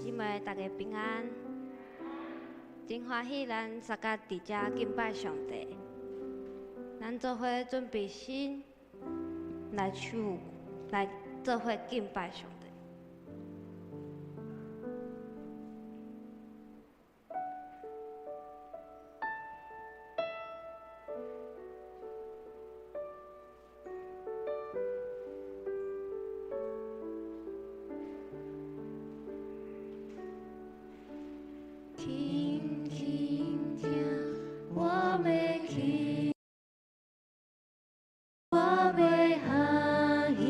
姊妹，大家平安。真歡喜，咱大家佇遮敬拜上帝。咱做伙準備心來唱，來做伙敬拜上帝。輕輕聽，我欲去，我欲合耳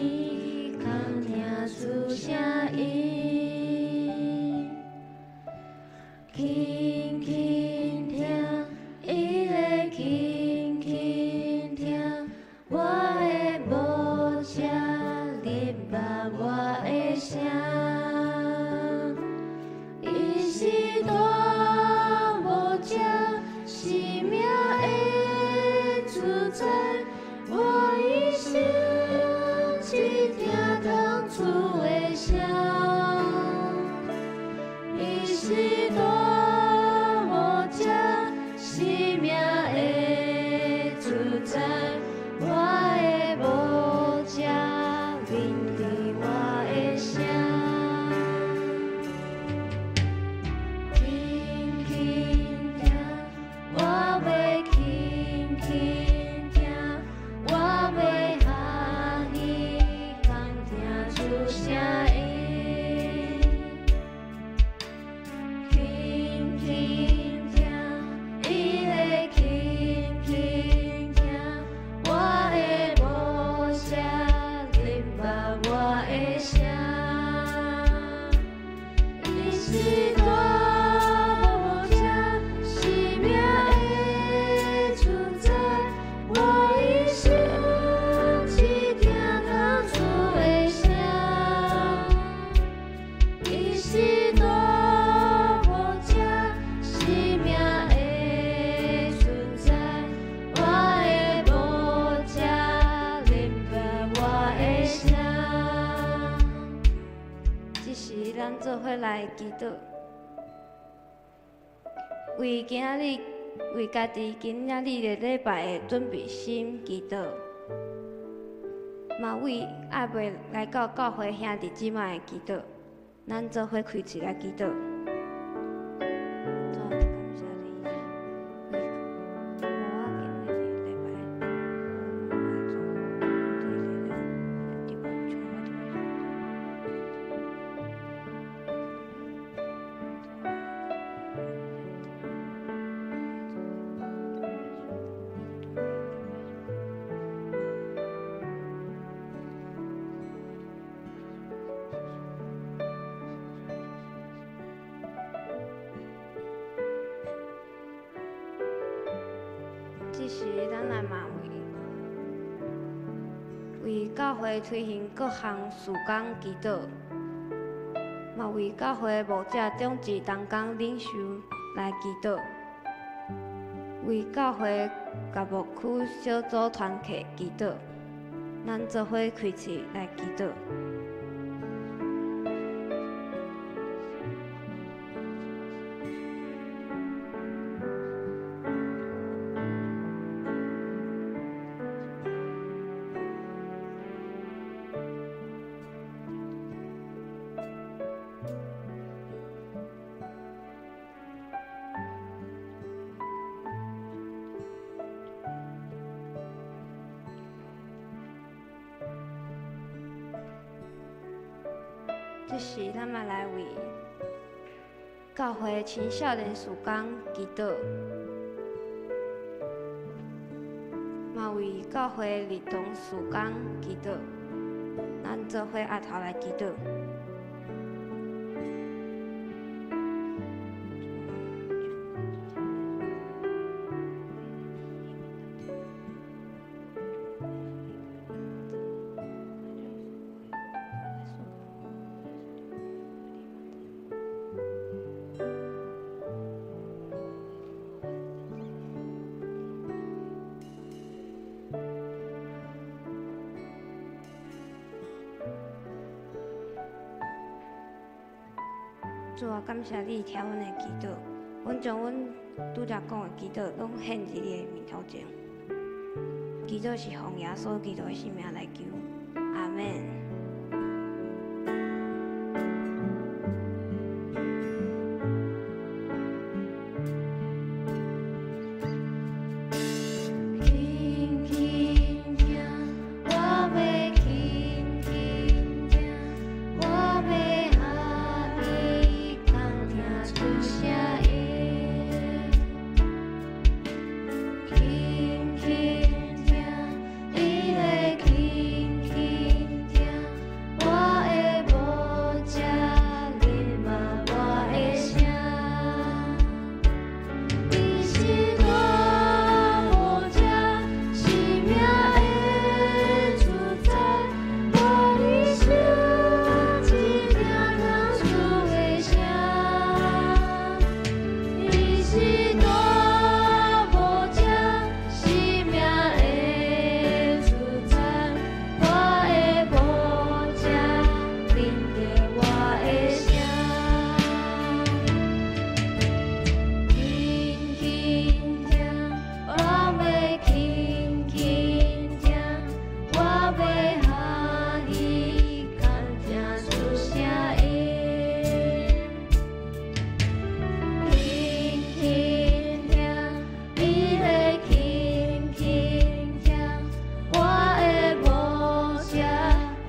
空聽出聲音。輕輕聽，伊咧輕輕聽，我的牧者認捌我的聲。伊是大牧者，生命的主宰，我一生只聽通主的聲。伊是大牧者，生命的主宰，我的牧者认得我的聲。輕輕聽，我欲輕輕聽，我欲合耳空聽出聲音。輕輕聽，伊咧輕輕聽，我的牧者認捌我的聲。伊是大牧者，生命的主宰，我一生只聽通主的聲。伊是大牧者，生命的主宰，我的牧者認捌我的聲。這時，咱做伙來祈禱，為今仔日，為家己今仔日的禮拜的準備心祈禱，嘛為猶未來到教會兄弟姊妹的祈禱。咱做伙開喙來祈禱。主啊，感謝你，為予我今日的禮拜，我主對你的這時，咱來嘛為教會推行各項事工祈禱，嘛為教會牧者長執同工領袖來祈禱，為教會佮牧區小組團契祈禱。咱做伙開喙來祈禱。這時，咱嘛來為教會青少年事工祈禱，嘛為教會兒童事工祈禱。咱做伙匣頭來祈禱。主啊，感謝你聽阮的祈禱，阮將阮拄才講的祈禱攏獻佇你的面頭前。祈禱是奉耶穌基督的聖名來求，阿門。輕輕聽，我欲輕輕聽，我欲予伊空聽出聲音。輕輕聽，伊咧輕輕聽，我的牧者恁捌我的聲。伊是大牧者，生命的主宰，我一生只聽通主的聲。伊是大牧者，生命的主宰，我的牧者认得我的聲。輕輕聽，我欲輕輕聽，我欲予伊空聽出聲音。輕輕聽，伊咧輕輕聽，我的牧者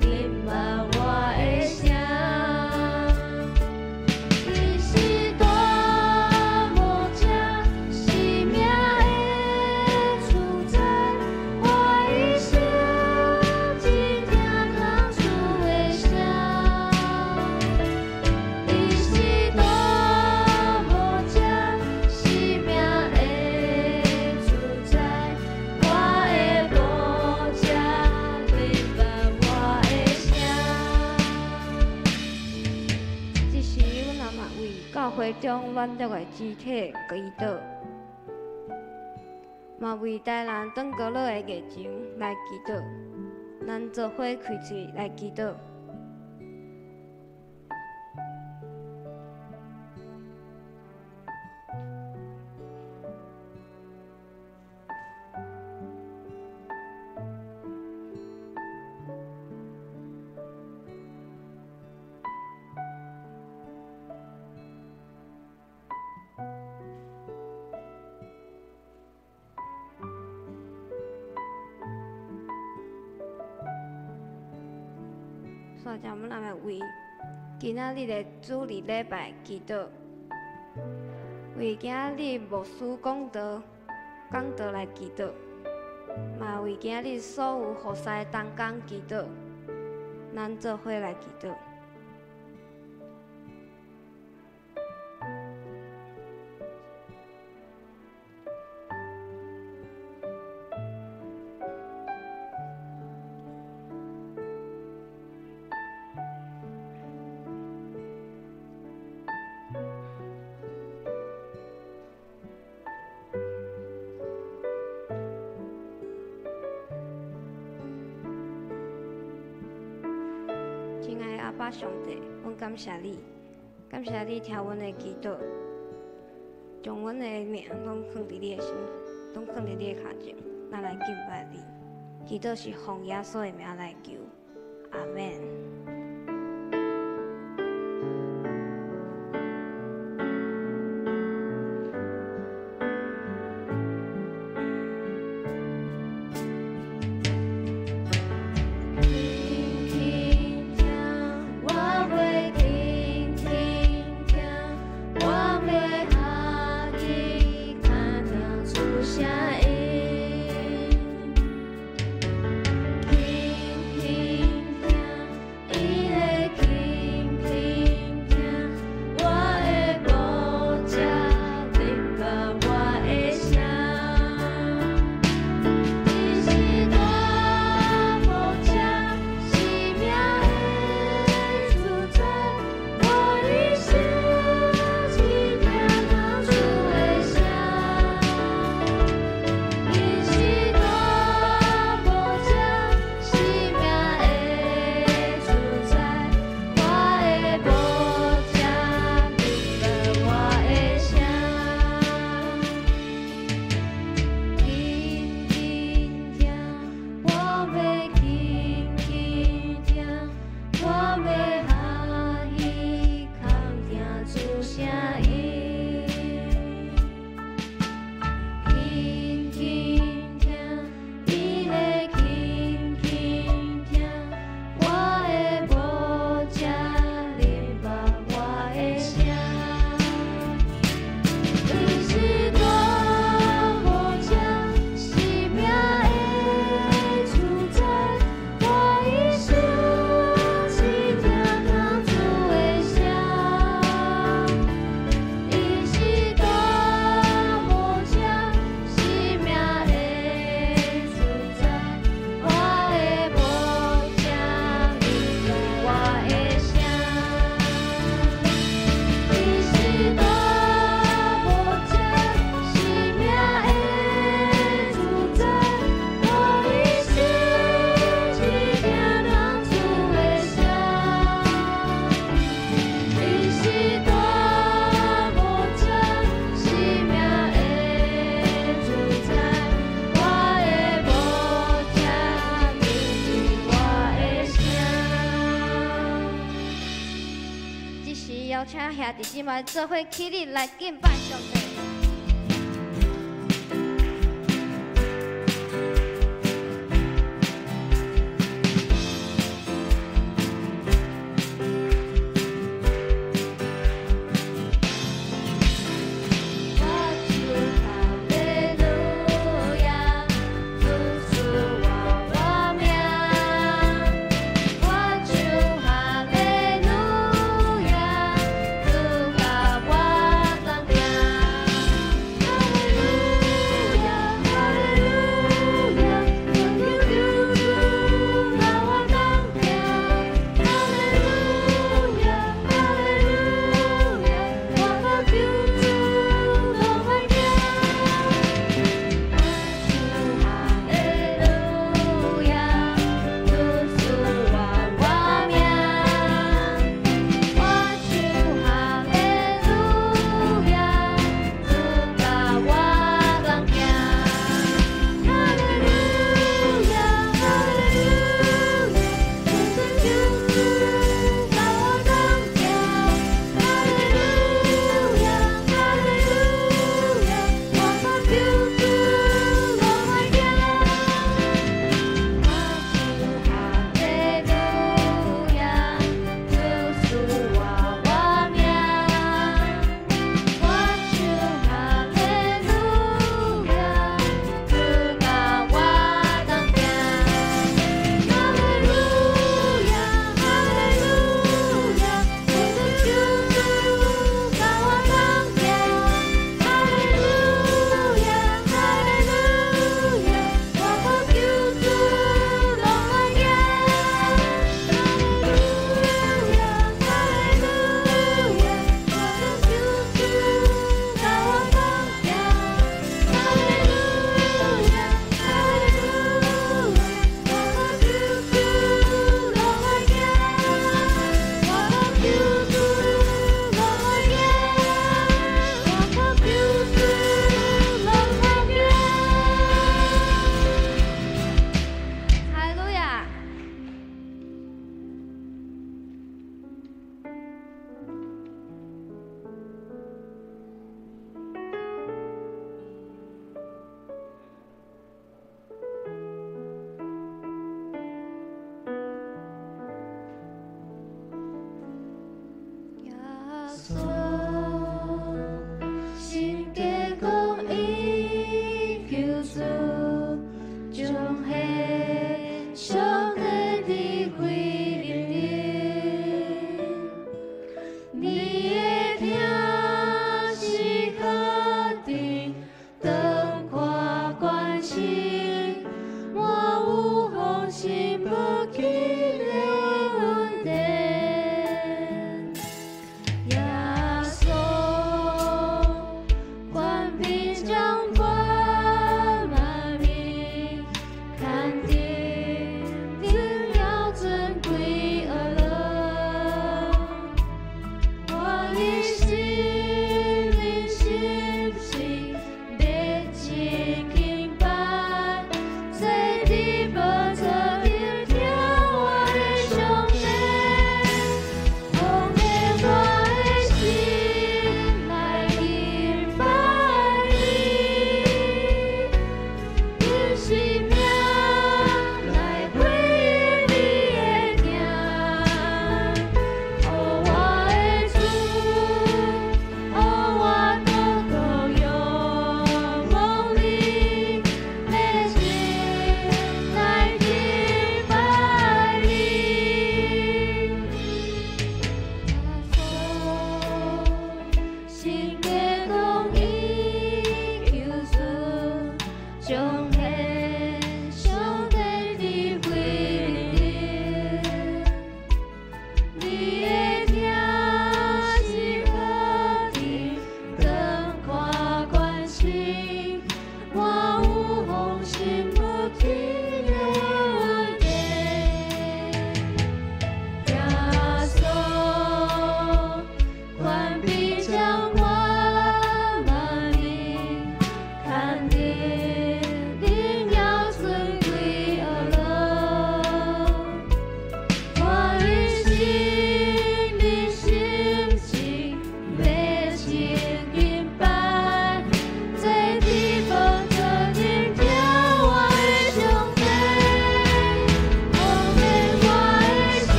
恁捌我的聲。伊是大牧者，生命的主宰，我一生只聽通主的聲。伊是大牧者，生命的主宰，我的牧者恁捌我的聲。這時，阮阿嘛為教會中軟弱的肢體祈禱，嘛為台南轉閣落的疫情來祈禱。咱做伙開喙來祈禱。煞才，阮阿會為今仔日的主日禮拜祈禱，為今仔日牧師講道講道來祈禱，嘛為今仔日所有服侍同工祈禱，咱做伙來祈禱。親愛的阿爸上帝，阮感謝你，感謝你聽阮的祈禱，將阮的命攏囥佇你的身，攏囥佇你的跤前，咱來敬拜你。祈禱是奉耶穌的名來求，阿們。輕輕聽，我欲輕輕聽，我欲予伊空聽出聲音。輕輕聽，伊邀請兄弟姊妹做伙起立來敬拜上帝。我唱哈利路亞，主賜我活命。我唱哈利路亞，主佮我同行。哈利路亞，哈利路亞，恳求救主佮我同行。哈利路亞，哈利路亞，我靠救主攏愛行。我唱哈利路亞，主賜我活命。我唱哈利路亞，主佮我同行。哈利路亞，哈利路亞，恳求救主佮我同行。哈利路亞，哈利路亞，我靠救主攏愛行。我唱哈利路亞，主賜我活命。我唱哈利路亞，主佮我同行。哈利路亞，哈利路亞，恳求救主佮我同行。哈利路亞，哈利路亞，我靠救主攏愛行。哈利路亞，哈利路亞，我靠救主佮我同行。哈利路亞，哈利路亞，我靠救主攏愛行。我靠救主攏愛行。我靠救主攏愛行。哈利路亞。耶穌心家講伊救主，將彼上帝智慧認定。你的疼是確定，當看關心，我有放心無去的恩典。耶穌，權柄掌管萬民，看定榮耀尊貴而樂。我一心靈心心熱情敬拜，坐佇寶座頂聽我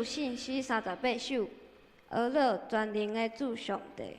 信诗38首，呵咾全能的主上帝。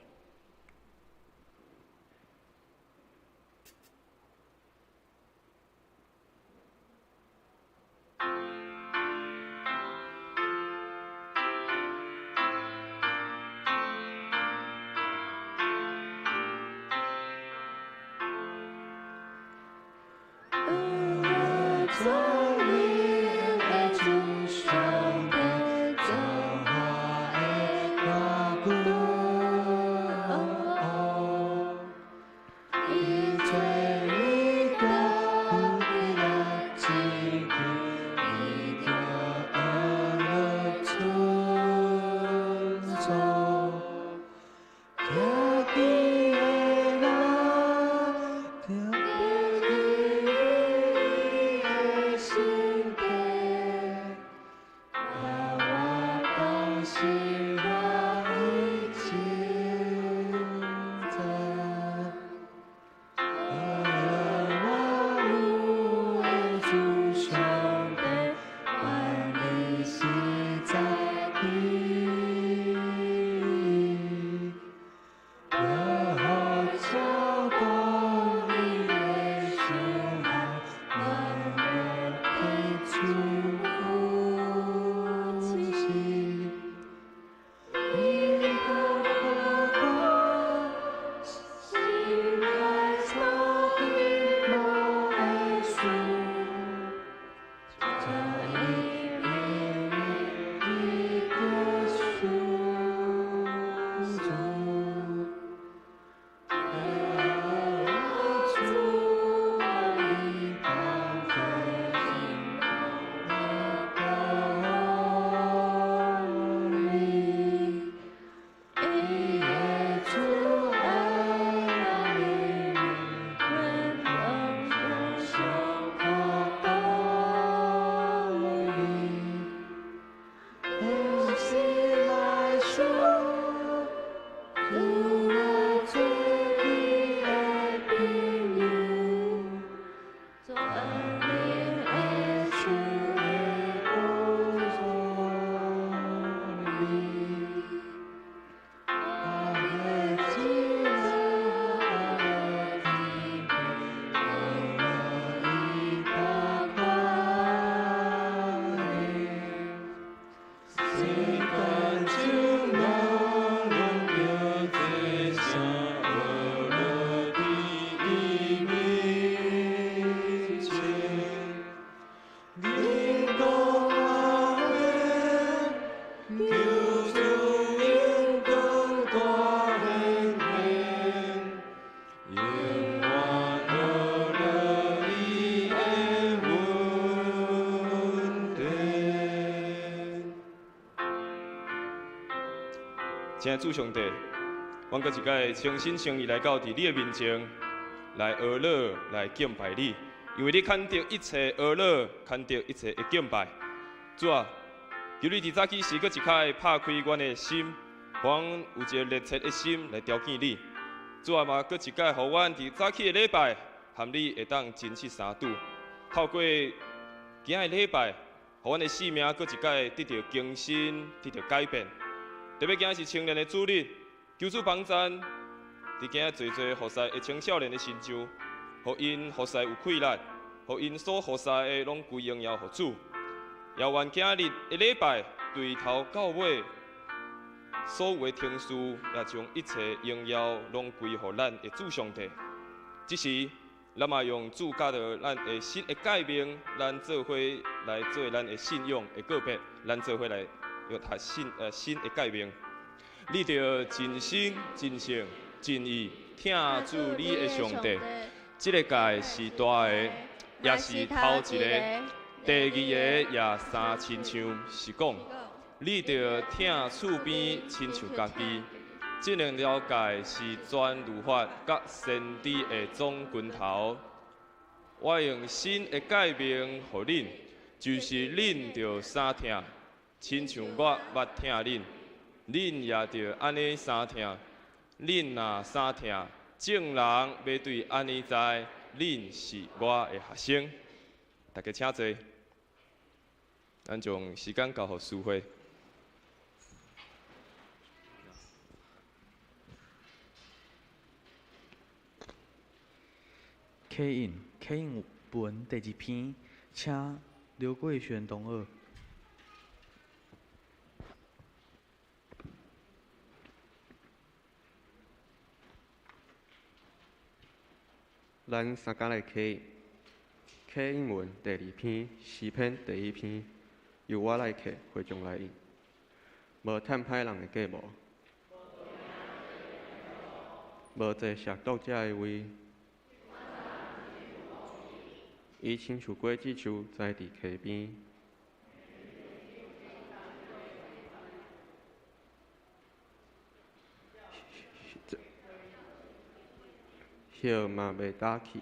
亲爱的主上帝，阮阁一摆诚心诚意来到伫你的面前，来呵咾，来敬拜你，因为你堪得一切呵咾，堪得一切的敬拜。主啊，求你伫早起时阁一摆拍开阮的心，予阮有一个热切的心来朝见你。主啊，嘛阁一摆予阮伫早起的礼拜，和你会当真切相拄。透过今日礼拜，予阮的生命阁一摆得到更新，得到改变。特别今日是青年的主日，求主帮赞，伫今日济济服侍的青少年的身上，予𪜶服侍有气力，予𪜶所服侍的拢归荣耀予主。也愿今日的礼拜，对头到尾，所有的程序也将一切荣耀拢归予咱的主上帝。这时，咱嘛用主教导咱的新的诫命，咱做伙来做咱的信仰的告别，咱做伙来用读新的诫命。你著尽心、尽性、尽意疼主你的上帝。这个诫是大的，也是头一个。第二个也相亲像，是讲你著疼厝边亲像家己。这两条诫是全律法佮先知的总根头。我用新的诫命予恁，就是恁著相疼，亲像我捌疼恁，恁也著按呢相疼。恁若相疼，众人欲对按呢知，恁是我的学生。大家请坐。咱将时间交予思慧。启印，启印文第二篇，请刘贵璇同学。咱三工来启印，启印文第二篇，诗篇第一篇，由我来启，会众来应。无趁歹人的计谋，无坐亵渎者的位。伊亲像果子树栽伫溪边，叶嘛袂焦去。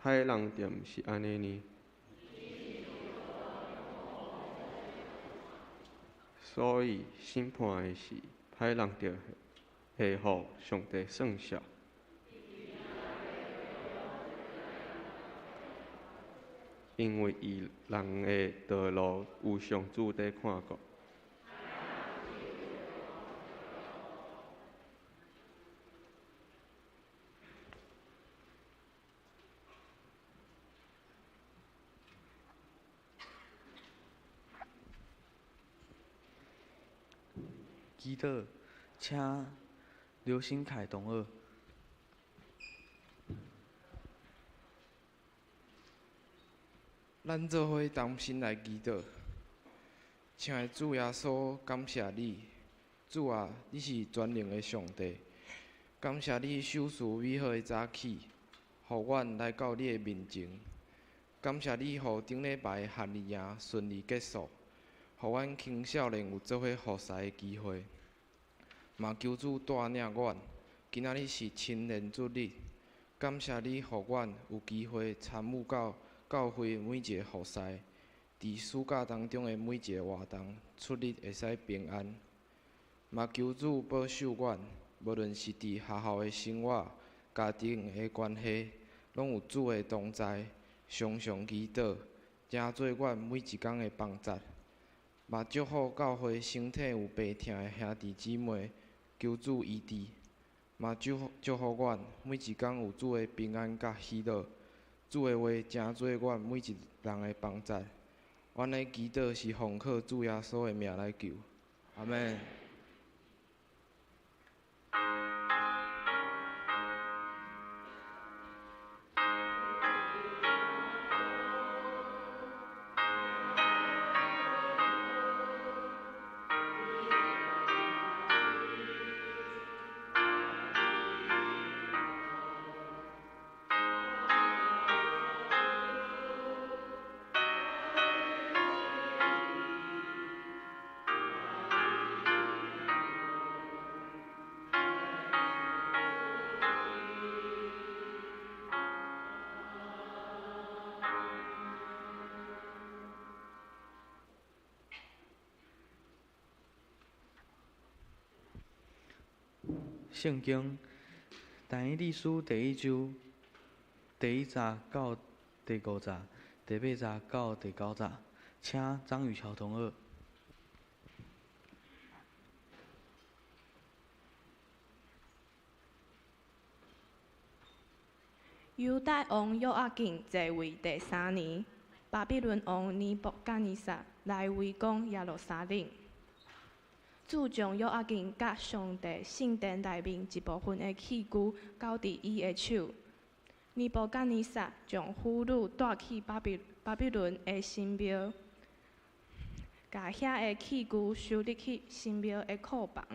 歹人就毋是按呢呢？所以审判的时，歹人就会予上帝算数。因为义人的道路有上主伫看顾。祈祷，请刘新凯同学。咱做伙同心来祈祷，亲爱的主耶稣，感谢你，主啊，你是全能的上帝，感谢你赏赐美好的早起，予阮来到你的面前。感谢你，予顶礼拜的夏令营顺利结束，予阮青少年有做伙服侍的机会。嘛求主带领阮，今仔日是青年主日，感谢你，予阮有机会参与到教会每一个服侍，伫暑假当中的每一个活动，出入会使平安。嘛求主保守阮，无论是伫学校的生活、家庭的关系，拢有主的同在，常常祈祷，成做阮每一工的帮助。嘛祝福教会身体有病痛的兄弟姊妹，求主医治。嘛祝福祝福阮每一工有主的平安佮喜乐。主的话成做阮每一人的帮助。阮的祈祷是奉靠主耶稣的名来求，阿们。圣经但以理书第一章第一节到第五节，第八节到第九节，请张雨桥同学。犹大王约阿敬在位第三年，巴比伦王尼布甲尼撒来围攻耶路撒冷。主将约阿敬佮上帝圣殿内面一部分的器具交伫伊的手。尼布甲尼撒将俘虏带去巴比巴比伦的神庙，共遐个器具收入去神庙的库房。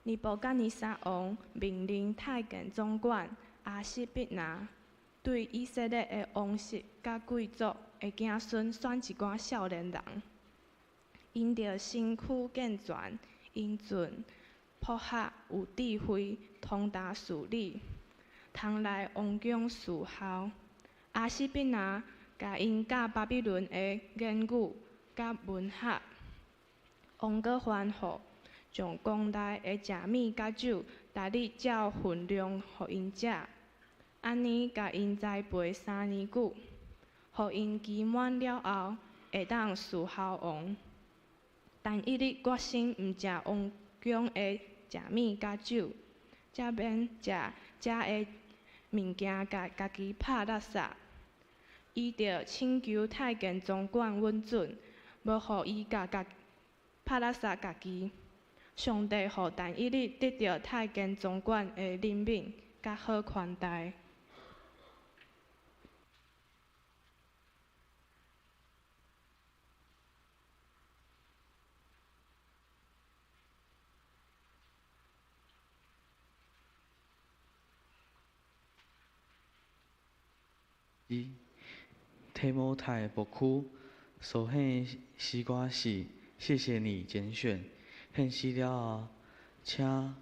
尼布甲尼撒王命令太监总管阿西必拿对以色列的王室佮贵族的子孙选一寡少年人。𪜶著身躯健全、英俊、博学、有智慧、通达事理，通来王宫侍候。阿西必拿共𪜶教巴比伦的言语佮文学。王阁吩咐，将宫内的食物佮酒，逐日照份量予𪜶食，按呢共𪜶栽培3年久，予𪜶期满了后，会当侍候王。但以理决心毋食王宫的食物佮酒，才免食遮的物件，共家己拍垃圾。伊著請求太監總管允准，無予伊共家拍垃圾家己。上帝予但以理得著太監總管的憐憫，佮好寬待。提摩太牧区所献的诗歌是《谢谢你拣选》，献诗了后，请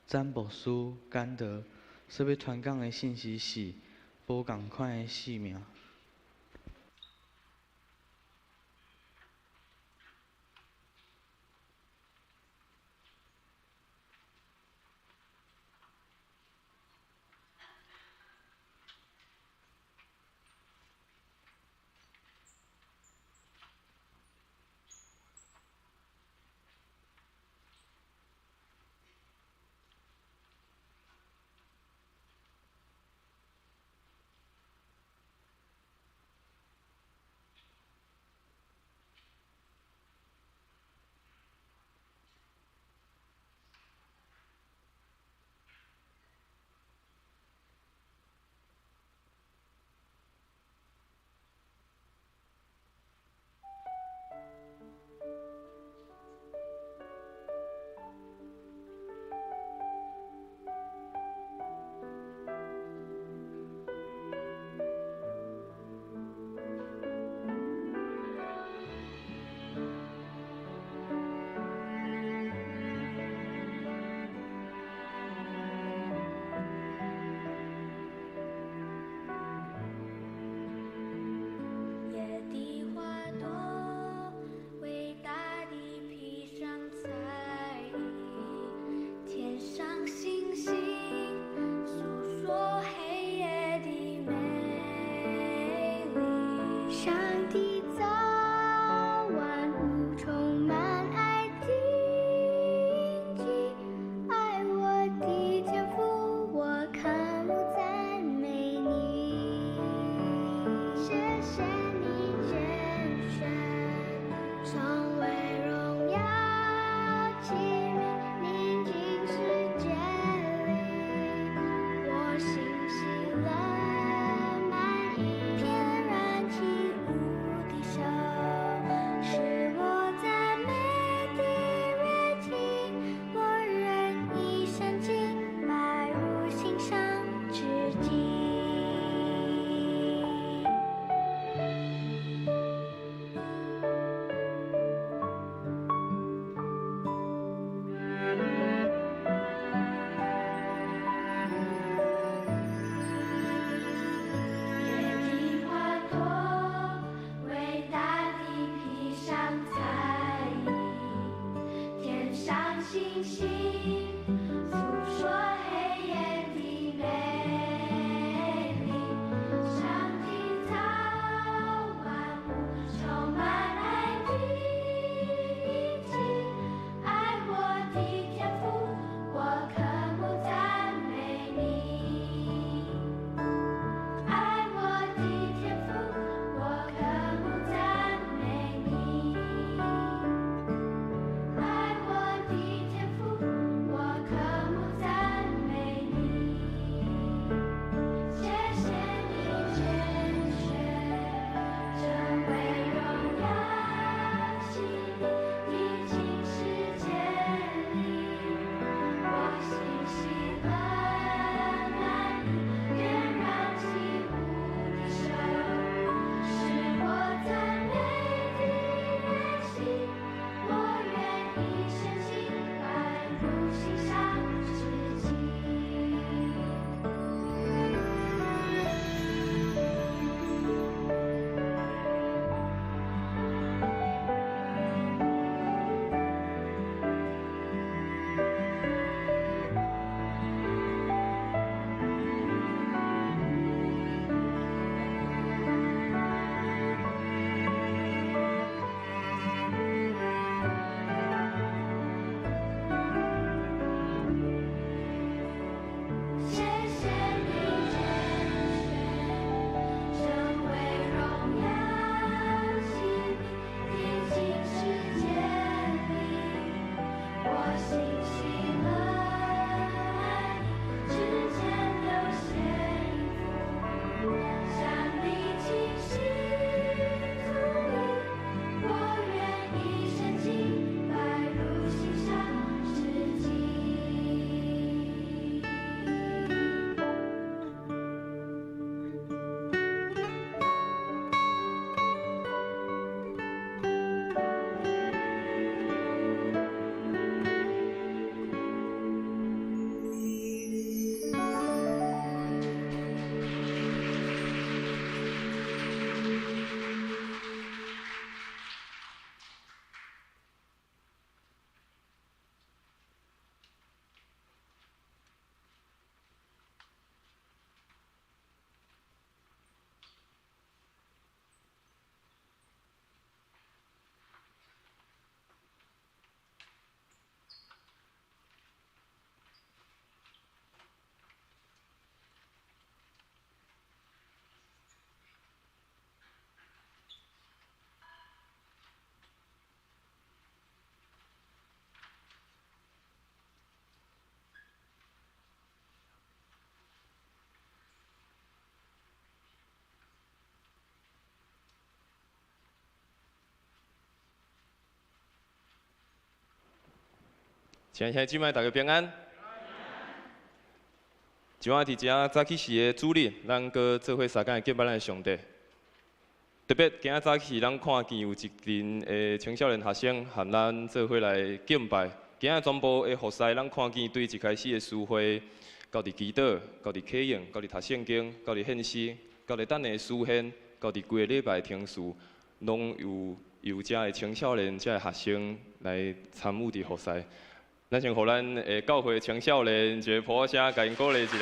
詹牧师简德所欲传讲的信息是无仝款的性命。親愛兄弟姊妹，大家平安。今仔佇遮早起時的主日，咱閣做伙相共來敬拜咱的上帝。特別今仔早起，咱看見有一群的青少年學生和咱做伙來敬拜。今仔全部的服侍，咱看見對一開始的詩會，到佇祈禱，到佇啟應，到佇讀聖經，到佇獻詩，到佇等下詩獻，到佇規个禮拜程序，攏有由遮的青少年、遮的學生來參與佇服侍。咱先予咱的教會青少年一个噗仔聲，共𪜶鼓勵一下。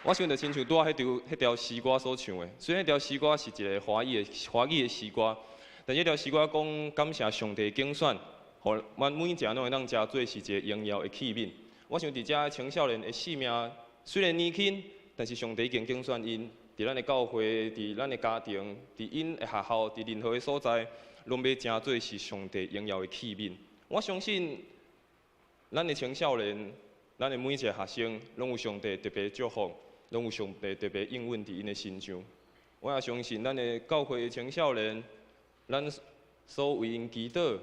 我想就親像拄仔彼條詩歌所唱的，雖然彼條詩歌是一个華語的詩歌，但這條詩歌講感謝上帝揀選，予阮每一个攏會當成做是一个榮耀的器皿。我想佇遮青少年的生命雖然年輕，但是上帝已經揀選𪜶，佇咱的教會，佇咱的家庭，佇𪜶的學校，佇任何的所在，攏欲成做是上帝榮耀的器皿。我相信，咱的青少年，咱的每一个學生，攏有上帝特別祝福，攏有上帝特別應允佇𪜶的身上。我也相信，咱的教會的青少年，咱所為𪜶祈禱，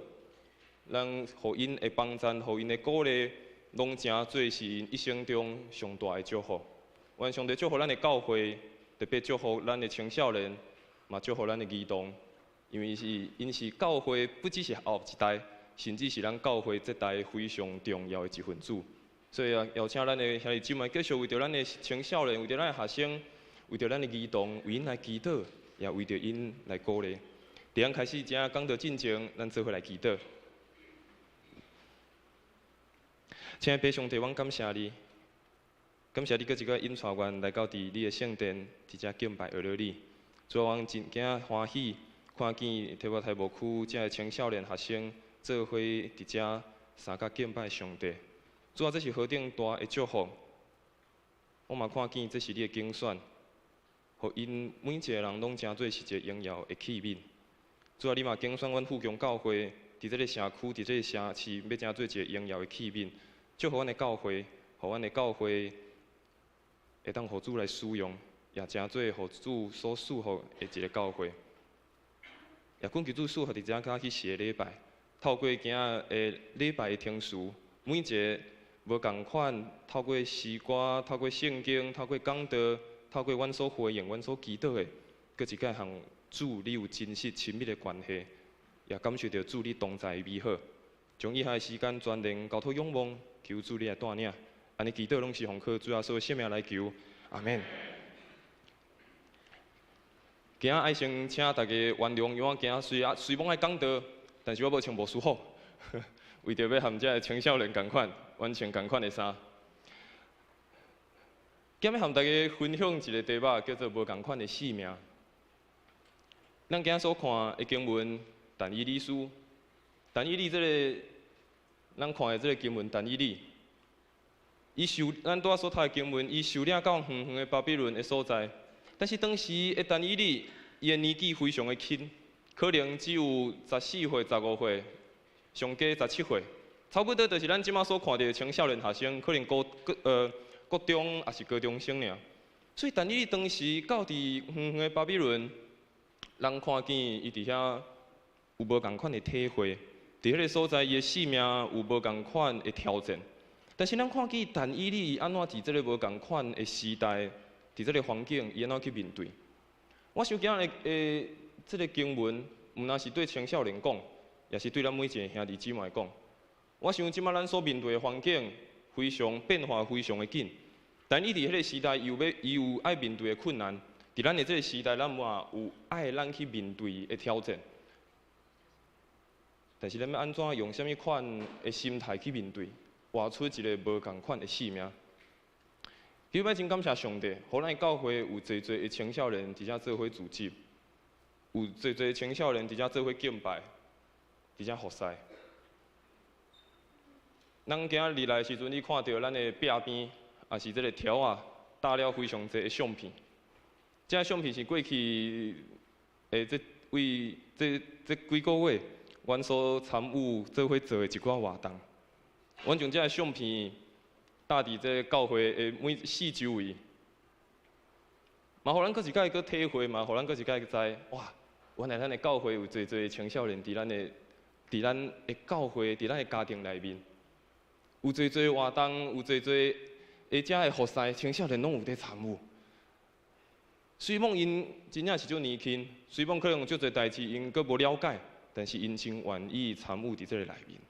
咱予𪜶的幫贊，予𪜶的鼓勵，攏成做是𪜶一生中上大的祝福。願上帝祝福咱的教會，特別祝福咱的青少年，嘛祝福咱的兒童。因為𪜶是教會，不只是後一代，甚至是咱教會這代非常重要的一份子。所以啊，邀請咱的兄弟姊妹繼續為著咱的青少年，為著咱的學生，為著咱的兒童，為𪜶來祈禱，也為著𪜶來鼓勵。佇咱開始遮講道進前，咱做伙來祈禱。親愛的父上帝，阮感謝你，感謝你閣一擺引帶阮來到佇你的聖殿，佇遮敬拜阿羅你。主啊，阮真驚歡喜。看見提摩太牧區遮个青少年學生做伙佇遮相佮敬拜上帝，主啊，這是何等大的祝福！我嘛看見這是你的揀選，予𪜶每一個人攏成做是一个榮耀的器皿。主啊，你嘛揀選阮富強教會佇這个社區、佇這个城市，欲成做一个榮耀的器皿，祝福阮的教會，予阮的教會會當予主來使用，也成做予主所賜福的一个教會。也懇求主賜福佇遮早起時的禮拜，透過今仔的禮拜的程序，每一个無仝款，透過詩歌、透過聖經、透過講道、透過阮所回應、阮所祈禱的，閣一擺和主你有真實親密的關係，也感受著主你同在的美好。將以下的時間全然交託仰望，求主你來帶領。按呢祈禱攏是奉靠主耶穌的聖名來求，阿們。今仔愛先請大家原諒，因為我今仔雖雖罔愛講道，但是我無穿無舒服，為著欲和遮个青少年仝款，完穿仝款的衫。今仔欲和大家分享一个題目，叫做無仝款的生命。咱今仔所看的經文，但以理書，但以理這个，咱看的這个經文，但以理，伊受咱拄仔所讀的經文，伊受領到遠遠的巴比倫的所在。但是當時的但以理，伊的年紀非常的輕，可能只有14歲、15歲，上加17歲，差不多就是咱這馬所看著的青少年學生，可能國中抑是高中生爾。所以但以理當時到佇遠遠的巴比倫，人看見伊佇遐有無仝款的體會，佇彼个所在，伊的生命有無仝款的挑戰。但是咱看見但以理伊按怎佇這个無仝款的時代，佇這个環境，伊按怎去面對？我想今日的這个經文，毋但是對青少年講，也是對咱每一个兄弟姊妹講。我想這馬咱所面對的環境非常變化，非常的緊。但伊佇彼个時代，伊有愛面對的困難。佇咱的這个時代，咱嘛有愛咱去面對的挑戰。但是咱欲按怎用啥物款的心態去面對，活出一个無仝款的生命？其實欲真感謝上帝，予咱教會有濟濟的青少年佇遮做伙組織，有濟濟青少年佇遮做伙敬拜，佇遮服侍。咱今仔日來的時陣，你看著咱的壁邊，也是這个條仔搭了非常濟的相片。這相片是過去的這位這幾個月，阮所參與做伙做的一寡活動。阮將這个相片搭佇這个教會的每四周圍，嘛予咱閣一擺閣體會，嘛予咱閣一擺知，哇，原來咱的教會有濟濟青少年佇咱的教會，佇咱的家庭內面，有濟濟活動，有濟濟的遮的服侍，青少年攏有佇參與。雖罔𪜶真正是足年輕，雖罔可能有足濟代誌𪜶閣無了解，但是𪜶真願意參與佇這个內面。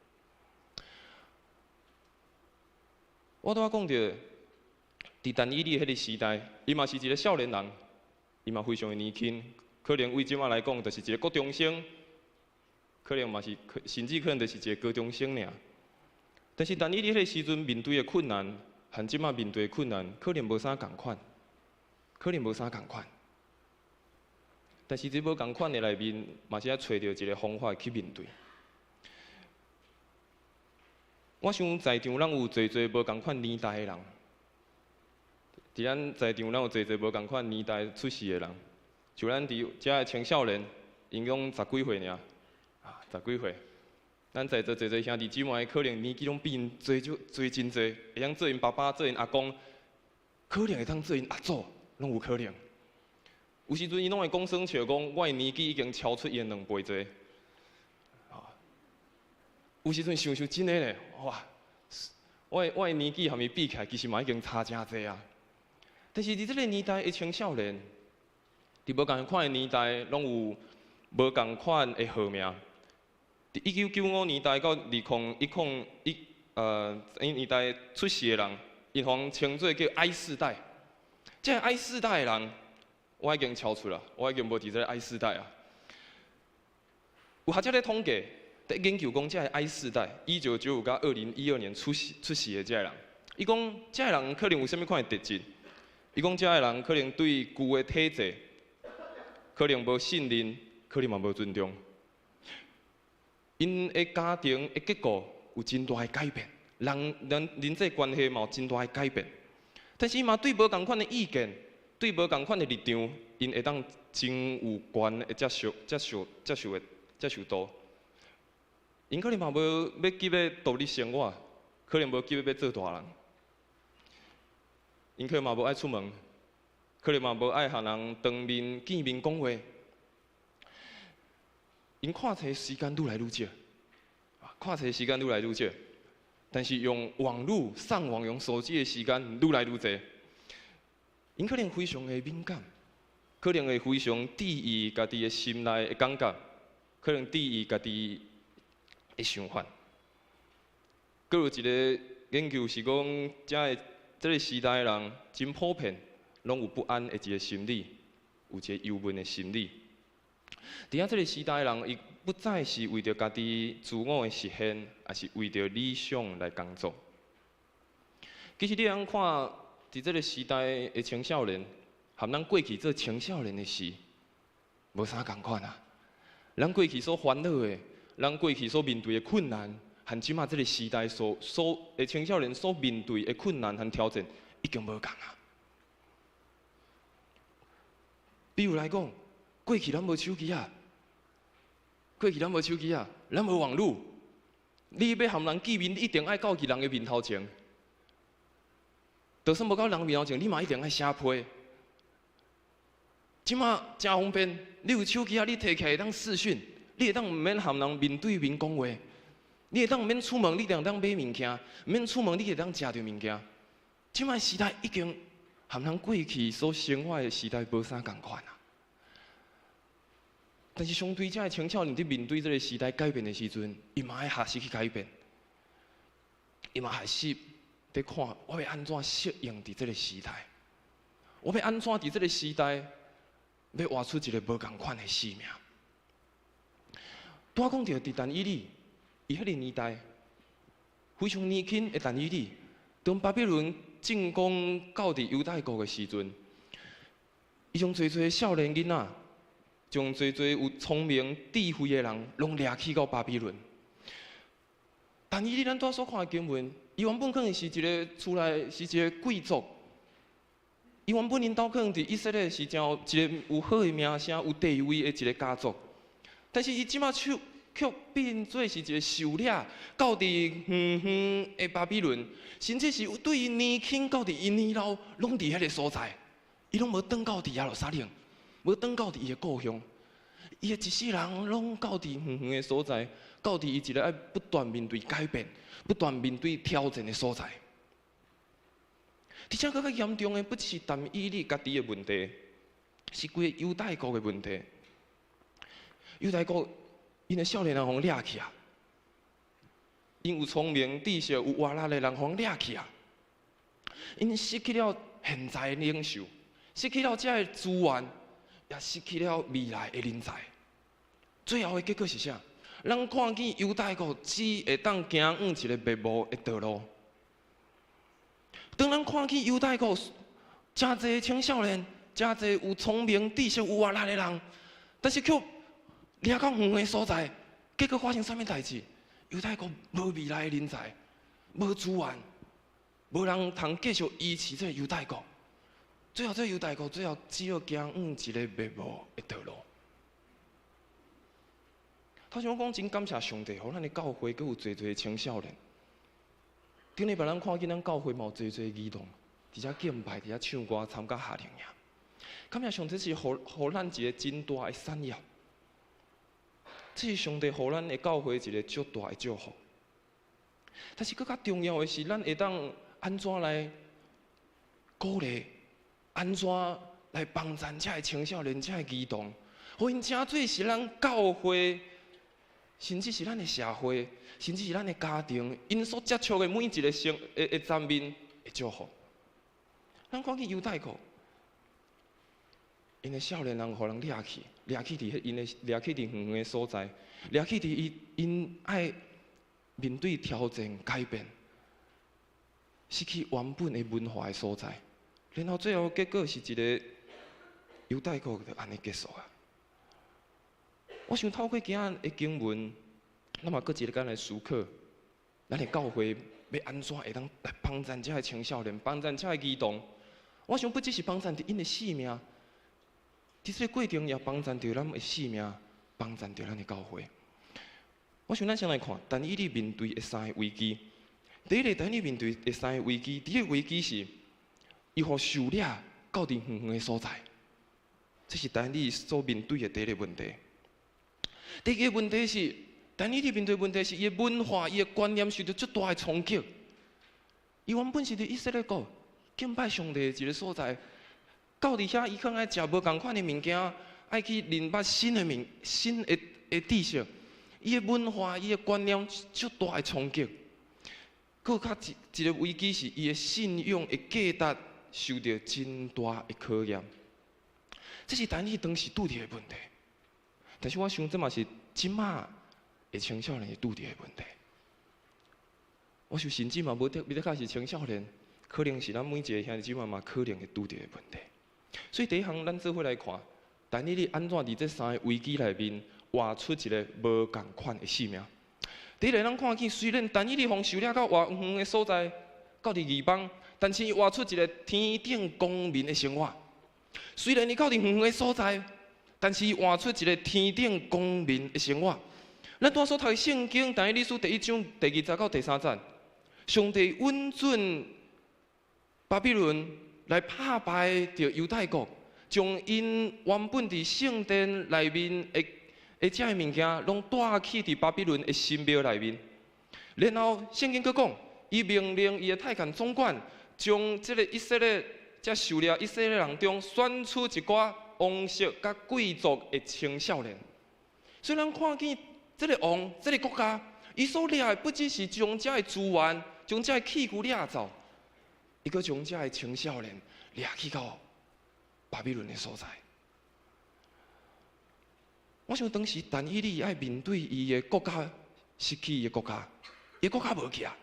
我拄仔講著，佇但以理彼个時代，伊嘛是一个少年人，伊嘛非常的年輕，可能為這馬來講，就是一个國中生，可能嘛是，甚至可能就是一个高中生爾。但是但以理彼个時陣面對的困難，和這馬面對的困難，可能無啥仝款，可能無啥仝款。但是這無仝款的內面，嘛是愛揣著一个方法去面對。我想在場咱有濟濟無仝款年代的人，佇咱在場咱有濟濟無仝款年代出世的人，像咱佇遮的青少年，𪜶攏十幾歲爾，啊，十幾歲。咱在座濟濟兄弟姊妹，可能年紀攏比𪜶濟足濟真濟，會曉做𪜶爸爸、做𪜶阿公，可能會當做𪜶阿祖，攏有可能。有時陣𪜶攏會講耍笑，講我的年紀已經超出𪜶兩倍濟。有時陣想想真的咧，哇！我的年紀和伊比起來，其實嘛已經差誠濟啊。但是佇這个年代的青少年，佇無仝款的年代，攏有無仝款的號名。佇1995年代到2011年代出世的人，𪜶予人稱做叫 I 世代。這个 I 世代的人，我已經超出啦，我已經無佇這个 I 世代啊。有學者咧統計，佇研究講，這个 I 世代，1995到2012年出世的這个人，伊講這个人可能有啥物款的特質？伊講這个人可能對舊的體制，可能無信任，可能嘛無尊重。𪜶的家庭的結構有真大的改變，人人人際關係嘛有真大的改變。但是伊嘛對無仝款的意見，對無仝款的立場，𪜶會當真有懸的接受、接受、接受的接受度。𪜶可能嘛無欲急欲獨立生活，可能無急欲欲做大人。𪜶可能嘛無愛出門，可能嘛無愛和人當面見面講話。𪜶看冊時間愈來愈少，看冊時間愈來愈少，但是用網路上網用手機的時間愈來愈濟。𪜶可能非常的敏感，可能會非常注意家己的心內的感覺，可能注意家己的想法。閣有一个研究是講，這个時代的人真普遍，攏有不安的一个心理，有一个憂悶的心理。佇遐這个時代的人，伊不再是為著家己自我的實現，抑是為著理想來工作。其實你通看，佇這个時代的青少年，和咱過去做青少年的時，無啥仝款啊。咱過去所煩惱的，咱過去所面對的困難，和這馬這个時代所所的青少年所面對的困難和挑戰，已經無仝啊。比如來講，過去咱無手機啊，過去咱無手機啊，咱無網路，你欲和人見面，你一定愛到去人的面頭前。就算無到人面頭前，你嘛一定愛寫批。這馬誠方便，你有手機啊，你提起來會當視訊，你會當毋免和人面對面講話，你會當毋免出門，你會當買物件，毋免出門，你會當食著物件。這馬時代已經和咱過去所生活的時代無啥仝款啊。但是相對這个青少年佇面對這个時代改變的時陣，伊嘛愛學習去改變，伊嘛學習佇看我欲按怎適應佇這个時代，我欲按怎佇這个時代欲活出一个無仝款的生命。拄仔講著佇但以理，伊彼个年代非常年輕的但以理，當巴比倫進攻到佇猶太國的時陣，伊將濟濟少年囡仔，將濟濟有聰明智慧的人，攏掠去到巴比倫。但以理咱拄仔所看的經文，伊原本可能是一个厝內是一个貴族，伊原本𪜶兜可能佇以色列是誠有一個有好的名聲、有地位的一个家族，但是伊這馬卻卻變做是一个受掠到佇遠遠的巴比倫，甚至是對伊年輕到佇伊年老，攏佇彼个所在，伊攏無轉到佇耶路撒冷，無轉到佇伊的故鄉。伊的一世人攏到佇遠遠的所在，到佇伊一个愛不斷面對改變、不斷面對挑戰的所在。而且閣較嚴重的，不只是但以理家己的問題，是規个猶大國的問題。猶大國𪜶的少年人予掠去啊，𪜶有聰明、知識、有活力的人予掠去啊，𪜶失去了現在的領袖，失去了這个資源，也失去了未來的人才。最後的結果是啥？咱看見猶大國只會當行往一个滅亡的道路。當咱看見猶大國誠濟青少年、誠濟有聰明、知識、有活力的人，但是卻掠到遠的所在，結果發生啥物代誌？猶大國無未來的人才，無資源，無人通繼續維持這個猶大國。最後，這個猶大國最後只好行往一个滅亡的道路。頭先我講真感謝上帝，予咱的教會閣有濟濟青少年。頂禮拜咱看見咱教會嘛有濟濟兒童，佇遮敬拜，佇遮唱歌，參加夏令營。感謝上帝是予咱一个真大的產業。這是上帝予咱的教會一个足大的祝福。但是閣較重要的是，咱會當按怎來鼓勵，按怎來幫助這个青少年、這个兒童，予𪜶成做是咱教會，甚至是咱的社會，甚至是咱的家庭，𪜶所接觸的每一个生的的層面的祝福。咱看見猶大國，𪜶的少年人予人掠去，掠去佇彼𪜶的掠去佇遠遠的所在，掠去佇伊𪜶愛面對挑戰、改變，失去原本的文化的所在，然後最後結果是一个猶大國就按呢結束啊。我想透過今仔的經文，咱嘛閣一个來思考，咱的教會欲按怎會當來幫助這个青少年，幫助這个兒童。我想不只是幫助著𪜶的性命，佇這个過程也幫助著咱的性命，幫助著咱的教會。我想咱先來看，但以理面對的三个危機。第一个，但以理面對的三个危機，第一个危機是，伊予受掠到佇遠遠的所在，這是但以理所面對的第一个問題。第二个問題是，但以理面對問題是，伊的文化、伊的觀念受著足大的衝擊。伊原本是佇以色列國敬拜上帝的一个所在，到佇遐伊可能愛食無仝款的物件，愛去認捌新的物、新的的知識。伊的文化、伊的觀念足大的衝擊。閣較一一个危機是，伊的信仰的價值受著真大的考驗。這是但以理當時拄著的問題。但是我想，這嘛是這馬的青少年會拄著的問題。我想，甚至嘛無特別較是青少年，可能是咱每一个兄弟姊妹嘛可能會拄著的問題。所以第一項，咱做伙來看，但以理按怎佇這三个危機內面活出一个無仝款的生命。第一个，咱看見雖然但以理予受掠到偌遠的所在，到佇異邦，但是伊活出一个天頂公民的生活。雖然伊到佇遠遠的所在，但是伊活出一个天頂公民的生活。咱拄仔所讀的聖經，但以理書第一章第二節到第三節，上帝允准巴比倫來拍敗著猶大國，將𪜶原本佇聖殿內面的的這个物件，攏帶去佇巴比倫的神廟內面。然後聖經閣講，伊命令伊的太監總管，將這个以色列這受掠以色列人中選出一寡王室佮貴族的青少年。所以咱看見這个王、這个國家，伊所掠的不只是將這个資源、將這个器具掠走，伊閣將這个青少年掠去到巴比倫的所在。我想當時但以理愛面對伊的國家失去伊的國家，伊的國家無去啊。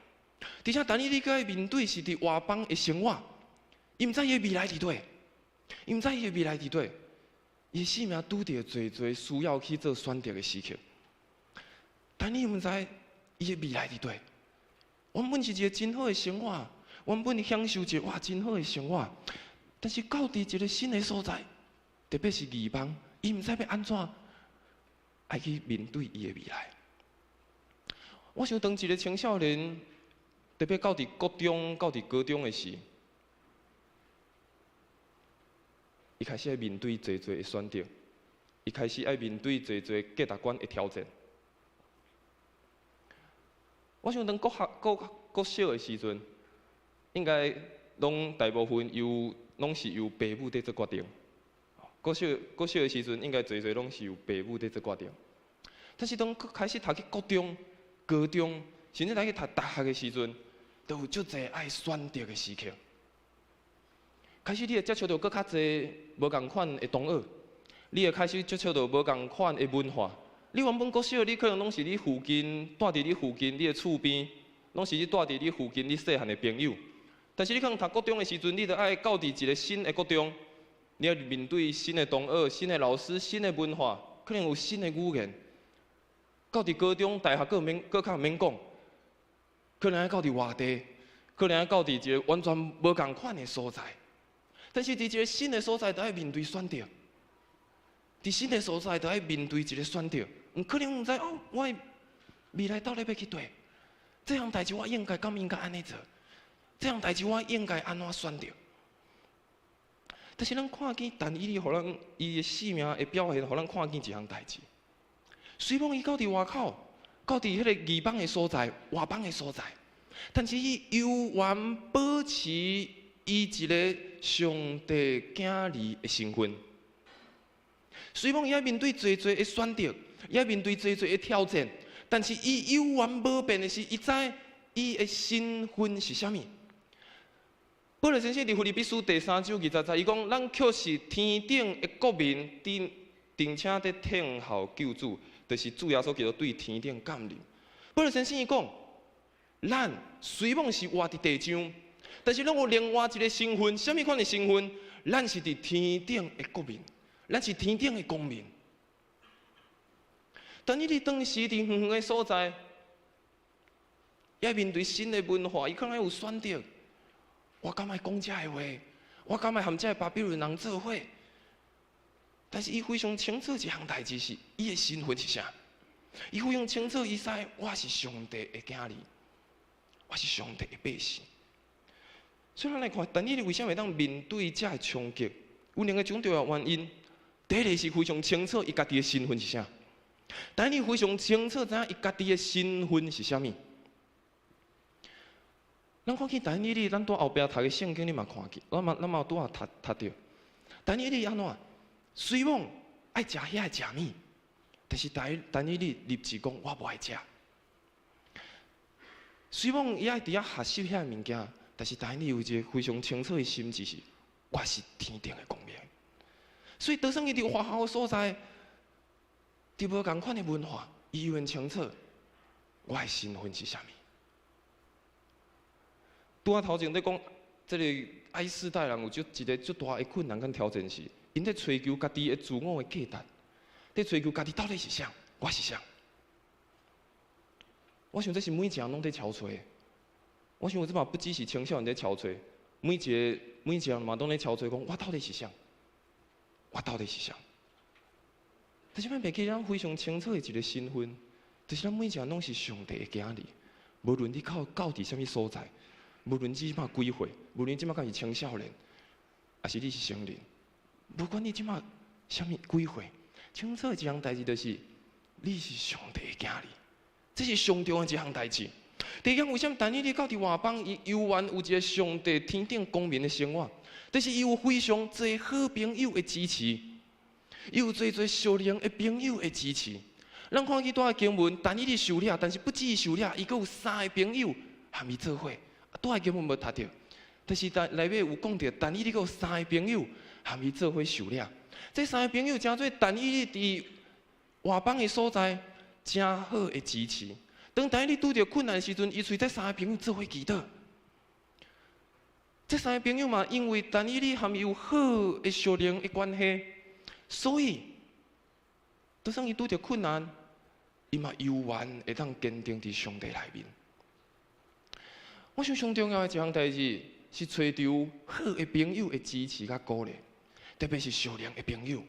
而且但以理閣愛面對是佇外邦的生活，伊毋知伊的未來佇佗，伊毋知伊的未來佇佗，伊的生命拄著濟濟需要去做選擇的時刻。但以理毋知伊的未來佇佗，原本是一个真好的生活，原本享受一个哇真好的生活，但是到佇一个新的所在，特別是異邦，伊毋知欲按怎愛去面對伊的未來。我想當一个青少年，特別到佇國中、到佇高中的時，伊開始愛面對濟濟的選擇。伊開始愛面對濟濟價值觀的挑戰。我想當國學國國小的時陣，應該攏大部分由攏是由爸母佇做決定。國小國小的時陣，應該濟濟攏是由爸母佇做決定。但是當開始讀去國中、高中，甚至來去讀大學的時陣，都有足濟愛選擇的時刻。開始你會接觸著閣較濟無仝款的同學，你會開始接觸著無仝款的文化。你原本國小，你可能攏是你附近蹛佇你附近你的厝邊，攏是你蹛佇你附近你細漢的朋友。但是你可能讀國中的時陣，你著愛到佇一個新的國中，你愛面對新的同學、新的老師、新的文化，可能有新的語言。到佇高中、大學，閣免閣較免講，可能愛到佇外地，可能愛到佇一個完全無仝款的所在。但是佇一個新的所在，著愛面對選擇。佇新的所在，著愛面對一個選擇。毋可能毋知哦，我的未來到底欲去佗？這項代誌我應該敢應該按呢做？這項代誌我應該按怎選擇？但是咱看見但以理，予咱伊的生命的表現，予咱看見一項代誌。雖罔伊到佇外口，到佇彼個異邦的所在、外邦的所在，但是伊猶原保持伊一個上帝囝兒的身份。雖罔伊愛面對濟濟的選擇，伊愛面對濟濟的挑戰，但是伊猶原無變的是，伊知伊的身份是啥物。保羅先生佇腓立比書第三章二十節，伊講：咱卻是天頂的國民，並且佇等候救主，就是主耶穌基督對天頂降臨。保羅先生伊講：咱雖罔是活佇地上，但是咱有另外一個身份，啥物款的身份？咱是佇天頂的國民，咱是天頂的公民。但伊佇當時佇遠遠的所在，愛面對新的文化，伊可能有選擇。我敢愛講這个話？我敢愛和這个巴比倫人做伙？但是伊非常清楚一項代誌是，伊的身份是啥？伊非常清楚，伊知我是上帝的囝兒，我是上帝的百姓。所以咱來看，但以理為啥會當面對這个衝擊？有兩個重要的原因。第一个是非常清楚，伊家己的身份是啥？但以理非常清楚，知影伊家己的身份是啥物。咱看見但以理，咱佇後壁讀的聖經，你嘛看見，咱嘛咱嘛拄仔讀讀著。但以理按怎？雖罔愛食遐个食物，但是但但以理立志講，我無愛食。雖罔伊愛佇遐學習遐个物件，但是但以理有一个非常清楚的心志是，我是天頂的公民。所以，就算伊佇外校的所在，佇無仝款的文化，伊依然清楚，我的身份是啥物。拄仔頭前咧講，這個 I 世代人有足一个足大的困難佮挑戰是，𪜶咧追求家己的自我的價值，咧追求家己到底是啥？我是啥？我想這是每一個人攏佇搜揣的。我想這嘛不只是青少年佇搜揣，每一个每一個人嘛攏咧搜揣，講我到底是啥？我到底是啥？但是咱袂記咱非常清楚的一個身份，就是咱每一個人攏是上帝的囝兒，無論你到到佇啥物所在。無論你這馬幾歲，無論你這馬敢是青少年，抑是你是成人，無管你這馬啥物幾歲，清楚的一項代誌就是，你是上帝的囝兒，這是上重要的一項代誌。第二項，為啥物但以理到佇外邦，伊猶原有一個上帝天頂公民的生活，就是伊有非常濟好朋友的支持，伊有濟濟屬靈的朋友的支持。咱看見拄仔經文，但以理受掠，但是不止受掠，伊閣有三个朋友和伊做伙。拄仔經文無讀著，但是但內尾有講著，但以理閣有三个朋友和伊做伙受掠。這三个朋友成做但以理佇外邦的所在，誠好的支持。當但以理拄著困難的時陣，伊揣這三個朋友做伙祈禱。這三个朋友嘛，因為但以理和伊有好的屬靈的關係，所以，就算伊拄著困難，伊嘛猶原會當堅定佇上帝內面。我想上重要的一項代誌是揣著好的朋友的支持佮鼓勵，特別是屬靈的朋友。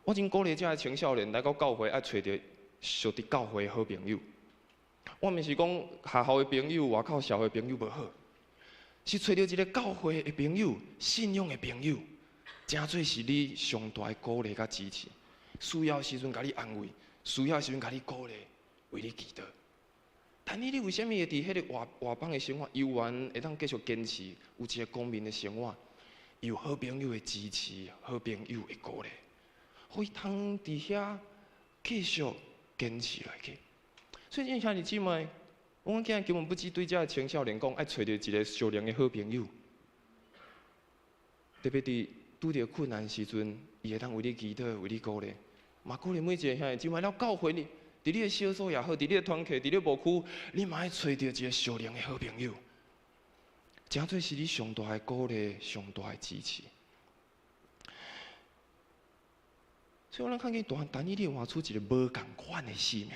我真鼓勵遮的青少年來到教會，愛揣著屬佇教會的好朋友。我毋是講學校的朋友、外口社會朋友無好，是揣著一个教會的朋友、信仰的朋友，成做是你上大的鼓勵佮支持。需要時陣共你安慰，需要時陣共你鼓勵，為你祈禱。但你為啥物會佇彼个外邦的生活，猶原會當繼續堅持有一個光明的生活？有好朋友的支持，好朋友的鼓勵，予伊通佇遐繼續堅持落去。所以，兄弟姊妹，我今日根本不止對這个青少年講，愛揣著一个屬靈的好朋友，特別佇拄著困難時陣，伊會當為你祈禱，為你鼓勵，嘛鼓勵每一个兄弟姊妹。了教會呢，佇你的小組也好，佇你的團契，佇你的牧區，你嘛愛揣著一个屬靈的好朋友，成做是你上大的鼓勵，上大的支持。所以，咱看見但以理活出一个無仝款的生命，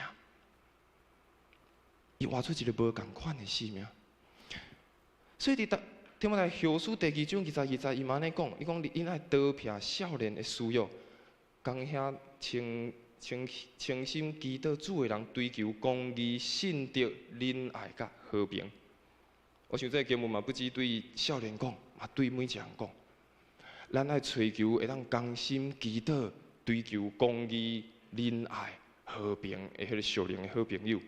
伊活出一个無仝款的生命。所以，佇提摩太後書第二章22節，伊嘛按呢講，伊講𪜶愛逃避少年的私欲，共遐清清清心祈禱主的人追求公義、信德、仁愛佮和平。我想這个經文嘛，不止對少年講，嘛對每一個人講。咱愛追求會當甘心祈禱、追求公義、仁愛、和平的彼个屬靈的好朋友，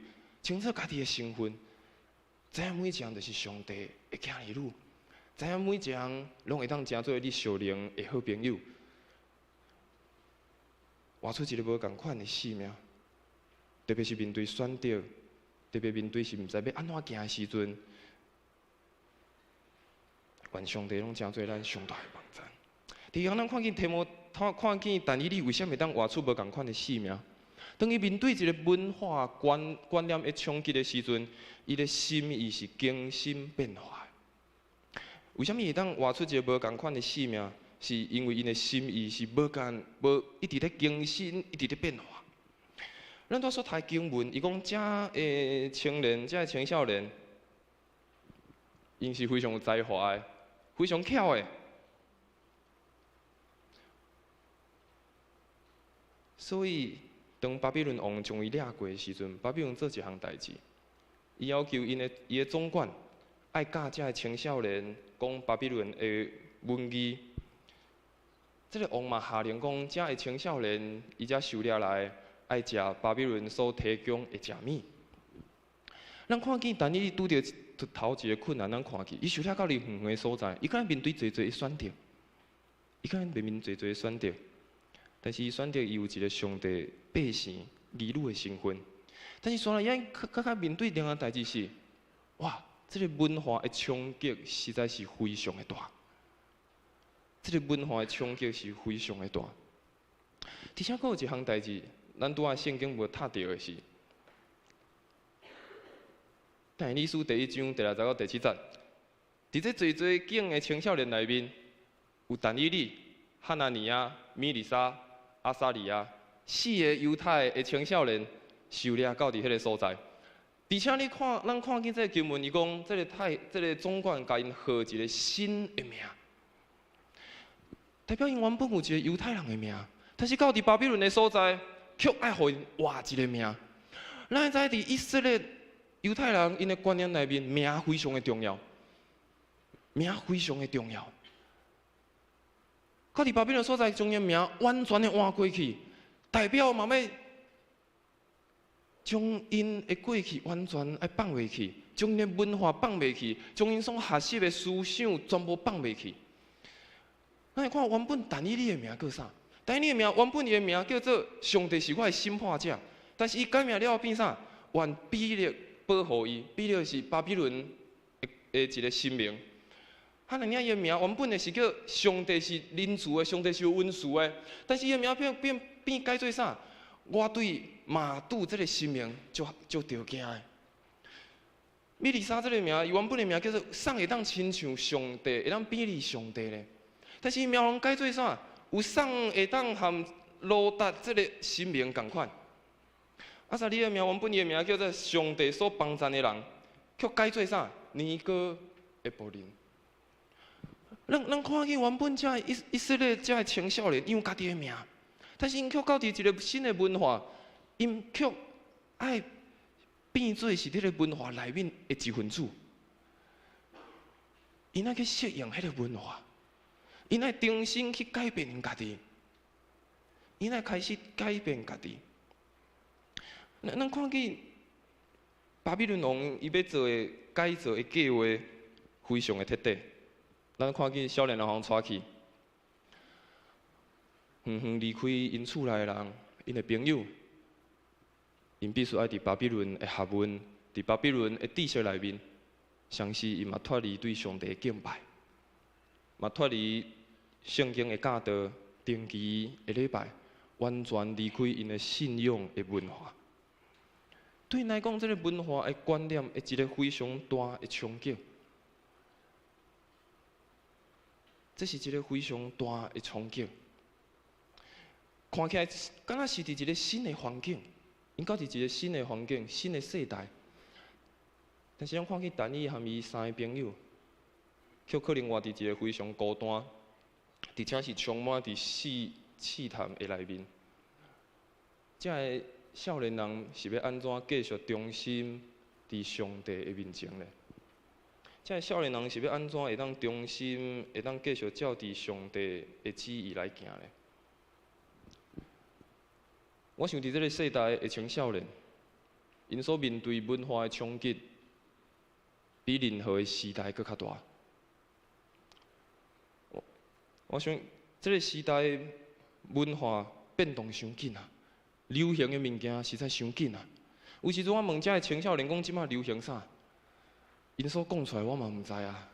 清楚家己的身份，知影每一個人就是上帝的囝兒女，知影每一個人攏會當成做你屬靈的好朋友，活出一个無仝款的生命，特別是面對選擇，特別面對是毋知欲按怎行的時陣，願上帝攏成做咱上大的幫贊。第二，咱看見提摩太，看見但以理為啥物會當活出無仝款的生命？當伊面對一个文化觀念的衝擊的時陣，伊的心意是更新變化的。為啥物會當活出一个無仝款的生命？是因為𪜶的心意是無仝無一直咧更新，一直咧變化。咱拄仔所讀經文，伊講這个青年，這个青少年，𪜶是非常有才華的，非常巧的。所以，當巴比倫王將伊掠過的時陣，巴比倫做一項代誌，伊要求𪜶的伊的總管愛教這个青少年講巴比倫的文字。這个王嘛下令講，這个青少年伊才收掠來，愛食巴比倫所提供的食物。咱看見但以理拄著頭一个困難，咱看見伊受掠到離遠遠的所在，伊敢面對濟濟的選擇，伊敢面臨濟濟的選擇。但是伊選擇伊有一个上帝百姓兒女的身份。但是煞來伊較較面對另外代誌是，哇！這个文化的衝擊實在是非常的大。這个文化的衝擊是非常的大。而且閣有一項代誌，咱拄仔聖經無讀著的是，但以理書第一章第六節到第七節，佇這濟濟景的青少年內面，有但以理、哈拿尼亞、米利沙、阿撒利亞四个猶太的青少年受掠到佇彼个所在。而且你看，咱看見這个經文，伊講這个太，這个總管共𪜶號一个新的名，代表𪜶原本有一个猶太人的名，但是到佇巴比倫的所在，卻愛予𪜶換一个名。咱會知佇以色列猶太人𪜶的觀念內面，名非常的重要，名非常的重要。到佇巴比倫所在，將𪜶名完全的換過去，代表嘛欲將𪜶的過去完全愛放袂去，將𪜶的文化放袂去，將𪜶所學習的思想全部放袂去。咱來看原本但以理的名叫啥？但以理的名原本伊的名叫做上帝是我的審判者，但是伊改名了後變啥？願比勒保護伊，比勒是巴比倫的一个神明。哈拿尼亞伊的名原本的是叫上帝是仁慈的，上帝是有恩慈的，但是伊的名變變變改做啥？我對瑪杜這个神明足足著驚的。米利沙這个名，伊原本的名叫做啥會當親像上帝，會當比擬上帝咧。但是伊名予改做啥？有啥會當和羅達這个神明仝款？阿撒利的名原本伊的名叫做上帝所幫贊的人，卻改做啥？尼哥的僕人。咱看見原本這个以色列這个青少年，𪜶有家己的名，但是𪜶卻到佇一个新的文化，𪜶卻愛變做是這个文化內面的一份子，𪜶愛去適應彼个文化。𪜶愛重新去改變𪜶家己，𪜶愛開始改變家己。咱看見巴比倫王伊欲做的改造的計劃非常的徹底。咱看見少年人予𪜶帶去，遠遠離開𪜶厝內的人，𪜶的朋友，𪜶必須愛佇巴比倫的學問，佇巴比倫的知識內面，同時伊嘛脫離對上帝的敬拜，嘛脫離聖經的教導、定期的禮拜，完全離開𪜶的信仰的文化。對𪜶來講，這個文化的觀念會一個非常大的衝擊。這是一個非常大的衝擊。看起來敢若是佇一個新的環境，𪜶到佇一個新的環境、新的世代。但是咱看見但以理和伊三个朋友，卻可能活佇一個非常孤單，而且是充滿佇試試探的內面。這个少年人是欲按怎繼續忠心佇上帝的面前呢？這个少年人是欲按怎會當忠心，會當繼續照佇上帝的旨意來行呢？我想佇這个世代的青少年，𪜶所面對文化的衝擊，比任何的時代閣較大。我想，這个時代文化變動傷緊啊，流行的物件實在傷緊啊。有時陣我問遮的青少年講，這馬流行啥？𪜶所講出來我嘛毋知啊。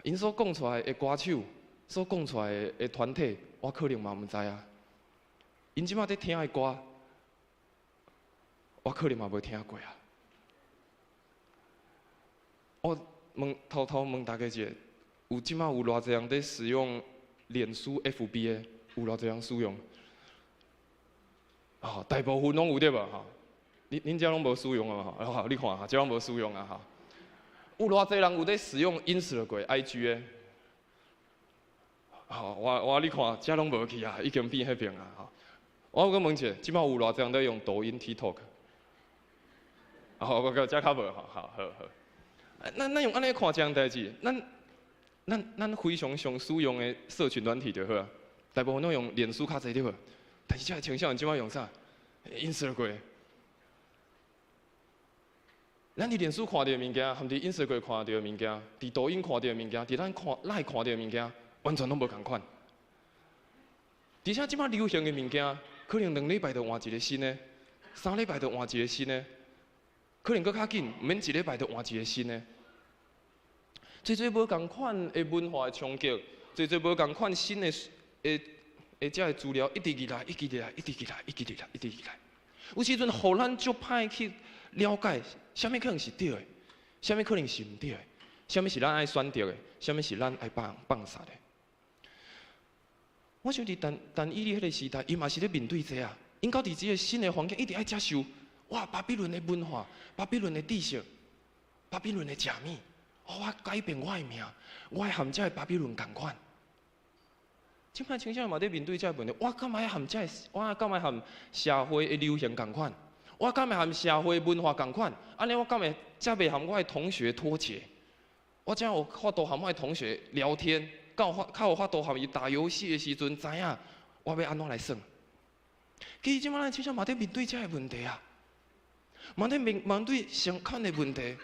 𪜶所講出來的歌手，所講出來的團體，我可能嘛毋知啊。𪜶這馬佇聽的歌，我可能嘛無聽過啊。我問偷偷問大家一下，有這馬有偌濟人佇使用臉書 FB 的？有偌濟人使用？哦，大部分攏有對無？吼，恁遮攏無使用啊？吼，好，你看，遮攏無使用啊？吼，有偌濟人有佇使用 Instagram、IG 的？吼，我你看，遮攏無去啊，已經變彼爿啊！吼，我閣問一下，這馬有偌濟人佇用抖音、TikTok？哦，閣遮較無吼，好好好。咱用按呢看這項代誌，咱非常常使用的社群軟體就好啊，大部分攏用臉書較濟對無？但是遮的青少年這馬用啥？Instagram。咱佇臉書看著的物件，和佇 Instagram 看著的物件，佇抖音看著的物件，佇咱看 LINE 看著的物件，完全攏無仝款。而且這馬流行的物件，可能兩禮拜就換一個新的，三禮拜就換一個新的，可能閣較緊，毋免一禮拜就換一個新的。濟濟無仝款的文化的衝擊，濟濟無仝款新的的的遮个資料一直入來，一直入來，一直入來，一直入來，一直入來。有時陣，予咱足歹去了解，啥物可能是對的，啥物可能是毋對的，啥物是咱愛選擇的，啥物是咱愛放放殺的。我想佇但但以理彼个時代，伊嘛是咧面對這啊，𪜶到佇這个新的環境，一直愛接受。哇，巴比倫的文化，巴比倫的知識，巴比倫的食物，哦，我改變我的命，我愛和這个巴比倫仝款。這擺青少年嘛佇面對這个問題，我敢愛和這个，我敢愛和社會的流行仝款？我敢會和社會文化仝款？按呢我敢會才袂和我的同學脫節？我才有法度和我的同學聊天，較有法較有法度和伊打遊戲的時陣，知影我欲按怎來耍。其實這擺咱青少年嘛佇面對這个問題啊，嘛佇面面對相款的問題，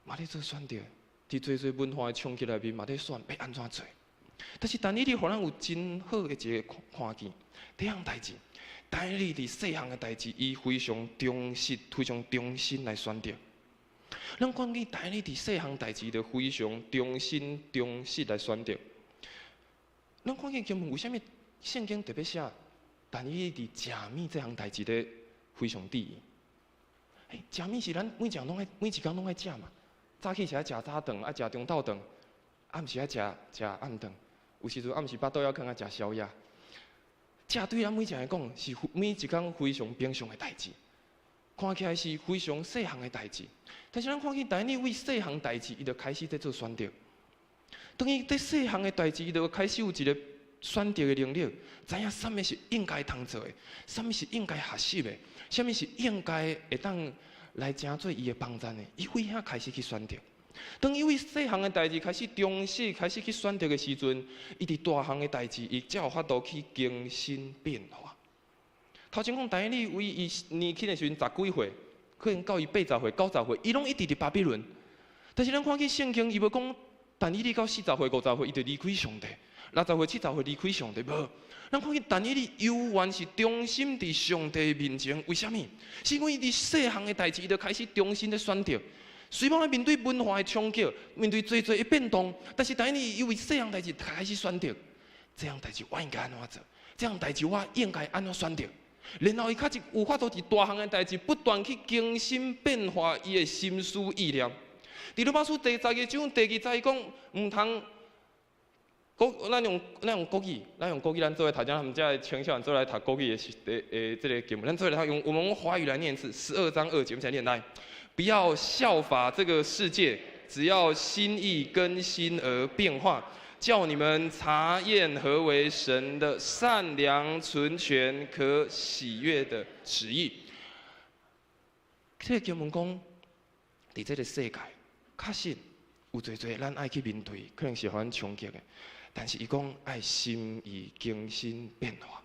嘛佇做選擇，佇濟濟文化的衝擊內面，嘛佇選欲按怎做。但是但以理予咱有真好的一個看見，第一項代誌，但以理佇細項的代誌，伊非常忠實、非常忠心來選擇。咱看見但以理佇細項代誌，就非常忠心、忠實來選擇。咱看見經文為啥物聖經特別寫，但以理佇食物這項代誌咧非常注意。欸，食物是咱每一項攏愛，每一工攏愛食嘛。早起是愛食早頓，愛食中晝頓，暗時愛食食暗頓。有時陣暗時腹肚猶囥愛食宵夜。食對咱每一個人來講是每一工非常平常的代誌，看起來是非常細項的代誌。但是咱看見但以理為細項代誌，伊就開始佇做選擇。當伊佇細項的代誌，伊就開始有一個選擇的能力，知影啥物是應該通做的，啥物是應該學習的，啥物是應該會當來成做伊的幫贊的。伊為遐開始去選擇。當伊為細項的代誌開始重視、開始去選擇的時陣，伊佇大項的代誌，伊才有法度去更新變化。頭前講，但以理為伊年輕的時陣十幾歲，可能到伊80歲、90歲，伊攏一直佇巴比倫。但是咱看見聖經，伊無講，但以理到40歲、50歲，伊就離開上帝；60歲、70歲離開上帝，無。咱看見但以理猶原是忠心佇上帝面前，為啥物？是因為伊佇細項的代誌，伊就開始重新咧選擇。雖然面對文化的衝擊，面對濟濟的變動，但是但以理伊為細項代誌開始選擇，這項代誌我應該按怎做？這項代誌我應該按怎選擇？然後伊較一有法度佇大項的代誌不斷去更新變化伊的心思意念。佇羅馬書第12章第二節伊講，毋通國，咱用國語，咱用國語，咱做伙讀，咱們遮青少年做來讀國語的時，的這個經文，咱做來讀用我們用華語來念一次，12章2節，我們一齊念來。不要效法這個世界，只要心意更新而變化，叫你們察驗何為神的善良、純全、可喜悅的旨意。這個經文講，佇這個世界，確實有濟濟咱愛去面對，可能是予咱衝擊的。但是伊講愛心意更新變化，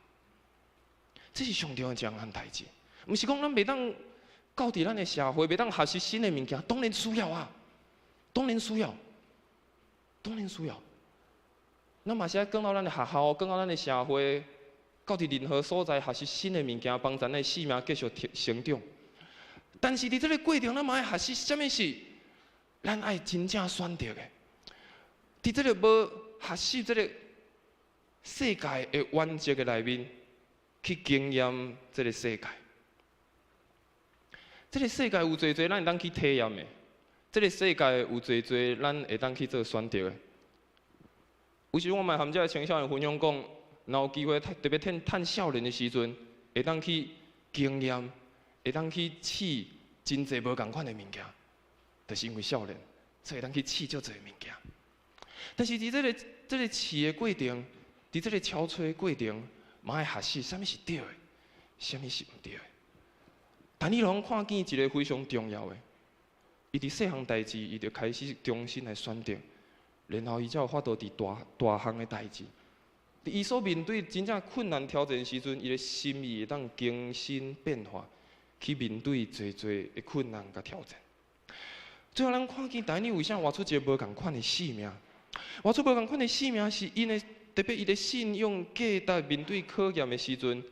這是上重要一項代誌。毋是講咱袂當到佇咱的社會，袂當學習新的物件，當然需要啊，當然需要，當然需要。咱嘛是愛轉到咱的學校，轉到咱的社會，到佇任何所在學習新的物件，幫助咱的生命繼續成長。但是佇這個過程，咱嘛愛學習啥物是咱愛真正選擇的。佇這個無學習這個世界的原則的內面，去經驗這個世界。這個世界有濟濟咱會當去體驗的，這個世界有濟濟咱會當去做選擇的。有時我嘛和這个青少年分享講，若有機會特別趁趁少年的時陣，會當去經驗，會當去試真濟無仝款的物件，就是因為少年，所以會當去試足濟物件。但是佇這個試的過程，佇這個敲揣的過程，嘛愛學習啥物是對的，啥物是毋對的。但你攏看見一個非常重要的，伊佇細項代誌，伊就開始重新來選擇，然後伊才有法度佇大大項的代誌，佇伊所面對真正困難挑戰的時陣，伊的心意會當更新變化，去面對濟濟的困難佮挑戰。最後，咱看見但以理為啥活出一個無仝款的生命？活出無仝款的生命，是𪜶的特別伊的信仰價值面對考驗的時陣，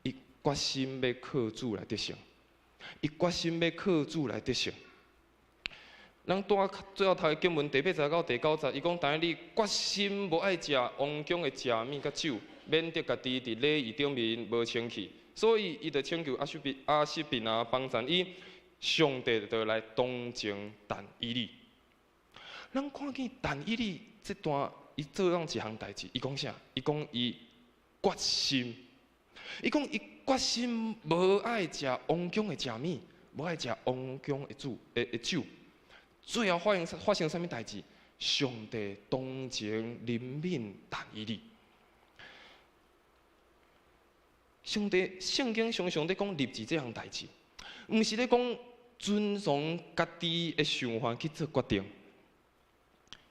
伊決心欲靠主來得勝。伊決心欲靠主來得勝。咱拄仔最後讀的經文第八節到第九節，伊講：但以理決心無愛食王宮的食物佮酒，免得家己佇禮儀頂面無清氣，所以伊就請求阿實比拿幫贊伊，上帝就來同情但以理。咱看見但以理這段，伊做了一項代誌，伊講啥？伊講伊決心，伊講伊決心無愛食王宮的食物，無愛食王宮的酒的的酒。最後發生啥物代誌？上帝同情憐憫但以理。上帝聖經常常咧講立志這項代誌，毋是咧講遵從家己的想法去做決定。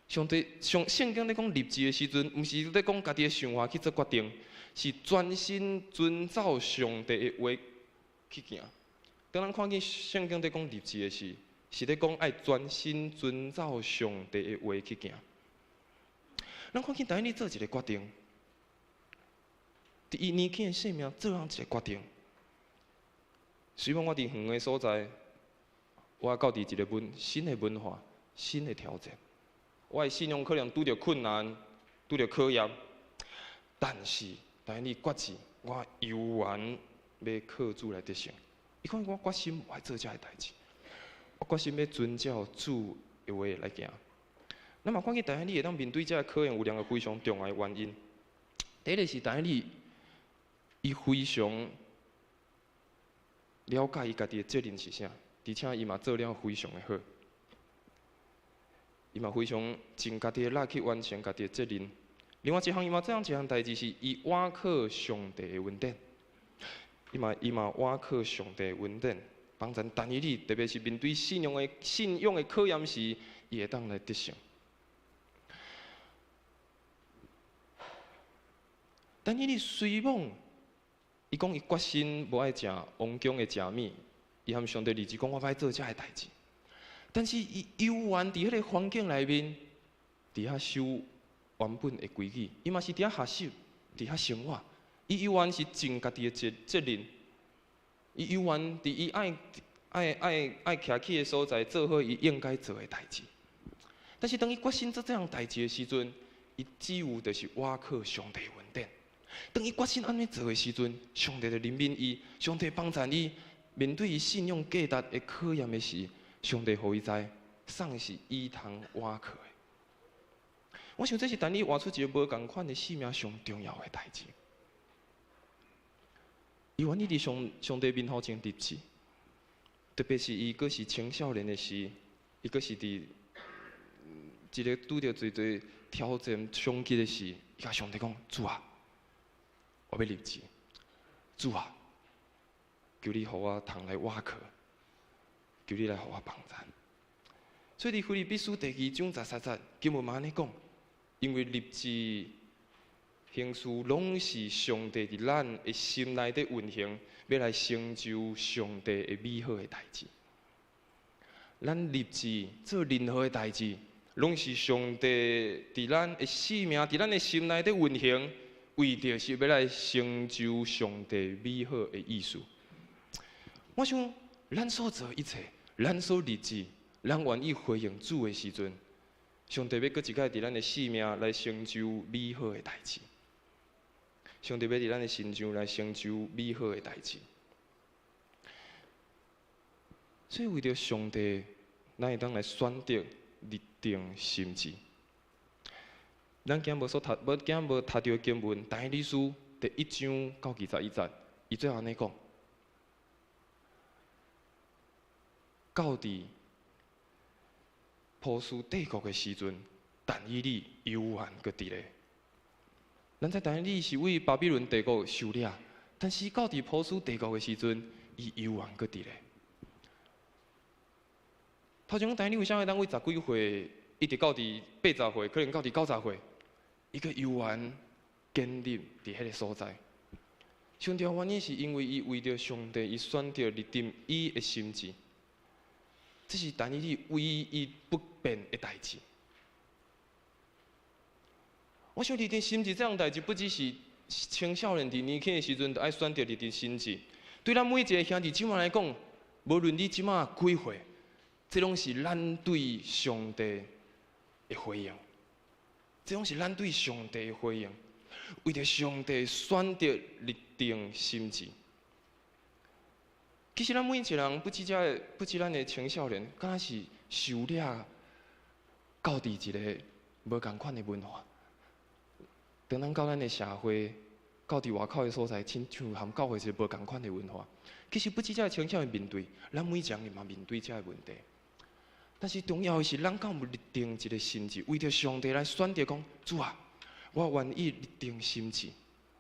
上帝上聖經咧講立志的時陣，毋是咧講家己的想法去做決定，是專心遵照上帝的話去行。當咱看見聖經咧講立志的時，是咧講愛專心遵照上帝的話去行。咱看見但以理做一個決定，佇伊年輕的生命做予一個決定。雖然我佇遠的所在，我到佇一個文新的文化、新的挑戰，我的信仰可能拄著困難、拄著考驗，但是但以理決志，我猶原欲靠主來得勝。伊講我決心無愛做這个代誌。我決心欲遵照主的話來行。咱嘛看見但以理會當面對這个考驗，有兩個非常重要的原因。第一個是但以理，伊非常了解伊家己的責任是啥，而且伊嘛做了非常的好。伊嘛非常盡家己的力去完成家己的責任。另外一項，伊嘛做一項代誌是，伊倚靠上帝的恩典。伊嘛倚靠上帝的恩典。幫贊但以理，特別是面對信仰的考驗時，伊會當來得勝。但以理雖罔，伊講伊決心無愛食王宮的食物，伊含上帝立志講，我欲做這个代誌。但是伊猶原佇彼个環境內面，佇遐守原本的規矩，伊嘛是佇遐學習，佇遐生活。伊猶原是盡家己的責任，伊猶原佇伊愛徛起的所在做好伊應該做的代誌。但是當伊決心做這項代誌的時陣，伊只有就是倚靠上帝恩典。當伊決心按呢做的時陣，上帝就憐憫伊，上帝幫贊伊，面對伊信仰價值的考驗的時，上帝予伊知，啥是伊通倚靠的。我想這是但以理活出一個無仝款的生命上重要的代誌。伊願意佇上帝面頭前立志，特別是伊閣是青少年的時，伊閣是佇一个拄著濟濟挑戰衝擊的時，伊共上帝講：主啊，我欲立志，主啊，求你予我通來倚靠，求你來予我幫贊。所以佇腓立比書第二章十三節，經文嘛按呢講，因為立志行事攏是上帝佇咱的心內底運行，欲來成就上帝的美好的代誌。咱立志做任何的代誌，攏是上帝佇咱的生命、佇咱的心內底運行，為著是欲來成就上帝美好的意思。我想，咱所做一切，咱所立志，咱願意回應主的時陣，上帝欲閣一擺佇咱的生命來成就美好的代誌。上帝欲佇咱的身上來成就美好的代誌。所以為著上帝，咱會當來選擇立定心志。咱今無所讀，無今無讀著的經文，但以理書第一章到21節，伊最後按呢講：到佇波斯帝國的時陣，但以理猶原閣佇咧。咱知但以理是為巴比倫帝國受掠，但是到佇波斯帝國的時陣，伊猶原閣佇咧。頭前講但以理為啥會當為十幾歲，一直到佇80歲，可能到佇90歲，伊閣猶原堅立佇彼个所在。上重要原因是因為伊為著上帝，伊選擇立定伊的心志。這是但以理唯一不變的代誌。我想立定心志這項代誌，不只是青少年佇年輕的時陣就愛選擇立定心志。對咱每一个兄弟姊妹來講，無論你這馬幾歲，這攏是咱對上帝的回應。這攏是咱對上帝的回應，為著上帝選擇立定心志。其實咱每一個人，不只這，不只咱的青少年，敢若是受掠到佇一个無仝款的文化。當咱到咱的社會，到佇外口的所在，親像和教會是無仝款的文化。其實不只這个青少年面對，咱每一個人嘛面對這个問題。但是重要的是，咱敢有立定一个心志，為著上帝來選擇講，主啊，我願意立定心志，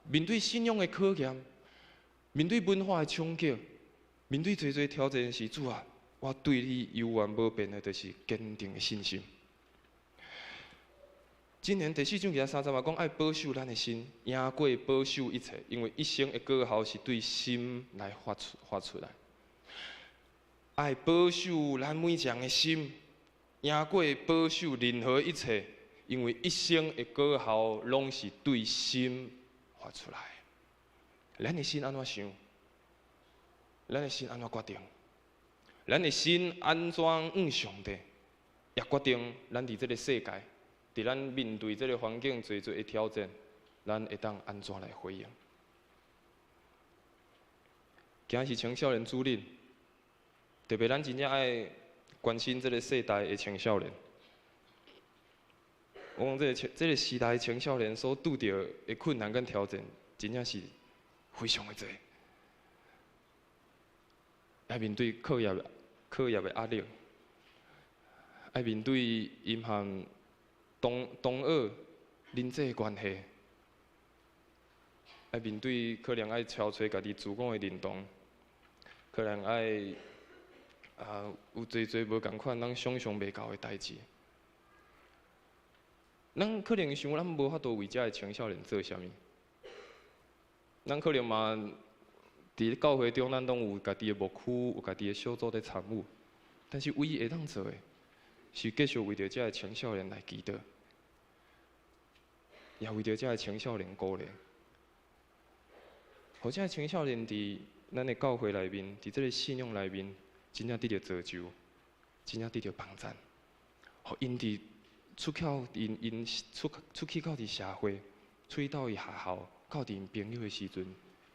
面對信仰的考驗，面對文化的衝擊，面對濟濟挑戰時，主啊，我對你猶原無變的，就是堅定的信心。箴言第四章23節嘛講，愛保守咱的心，贏過保守一切，因為一生的果效是對心來發出來。愛保守咱每一個人的心，贏過保守任何一切，因為一生的果效攏是對心發出來。咱的心按怎想？咱的心按怎決定？咱的心按怎向上帝？也決定咱佇這个世界，佇咱面對這个環境濟濟的挑戰，咱會當按怎來回應？今仔是青少年主日，特別咱真正愛關心這个世代的青少年。我講這个時代的青少年所拄著的困難跟挑戰，真正是非常的濟。愛面對課業的壓力，愛面對𪜶和同學人際關係，愛面對可能愛超出家己自我的認同，可能愛啊，有濟濟無仝款，咱想象袂到的代誌。咱可能想，咱無法度為遮的青少年做啥物。咱可能嘛，佇教會中，咱攏有家己的牧區，有家己的小組佇參與。但是唯一會當做的，是繼續為著遮的青少年來祈禱，也為著遮的青少年鼓勵。予遮的青少年佇咱的教會內面，佇這个信仰內面，真正得著造就，真正得著幫贊。予𪜶佇出口，𪜶𪜶出出去到佇社會，出去到伊學校，到佇𪜶朋友的時陣，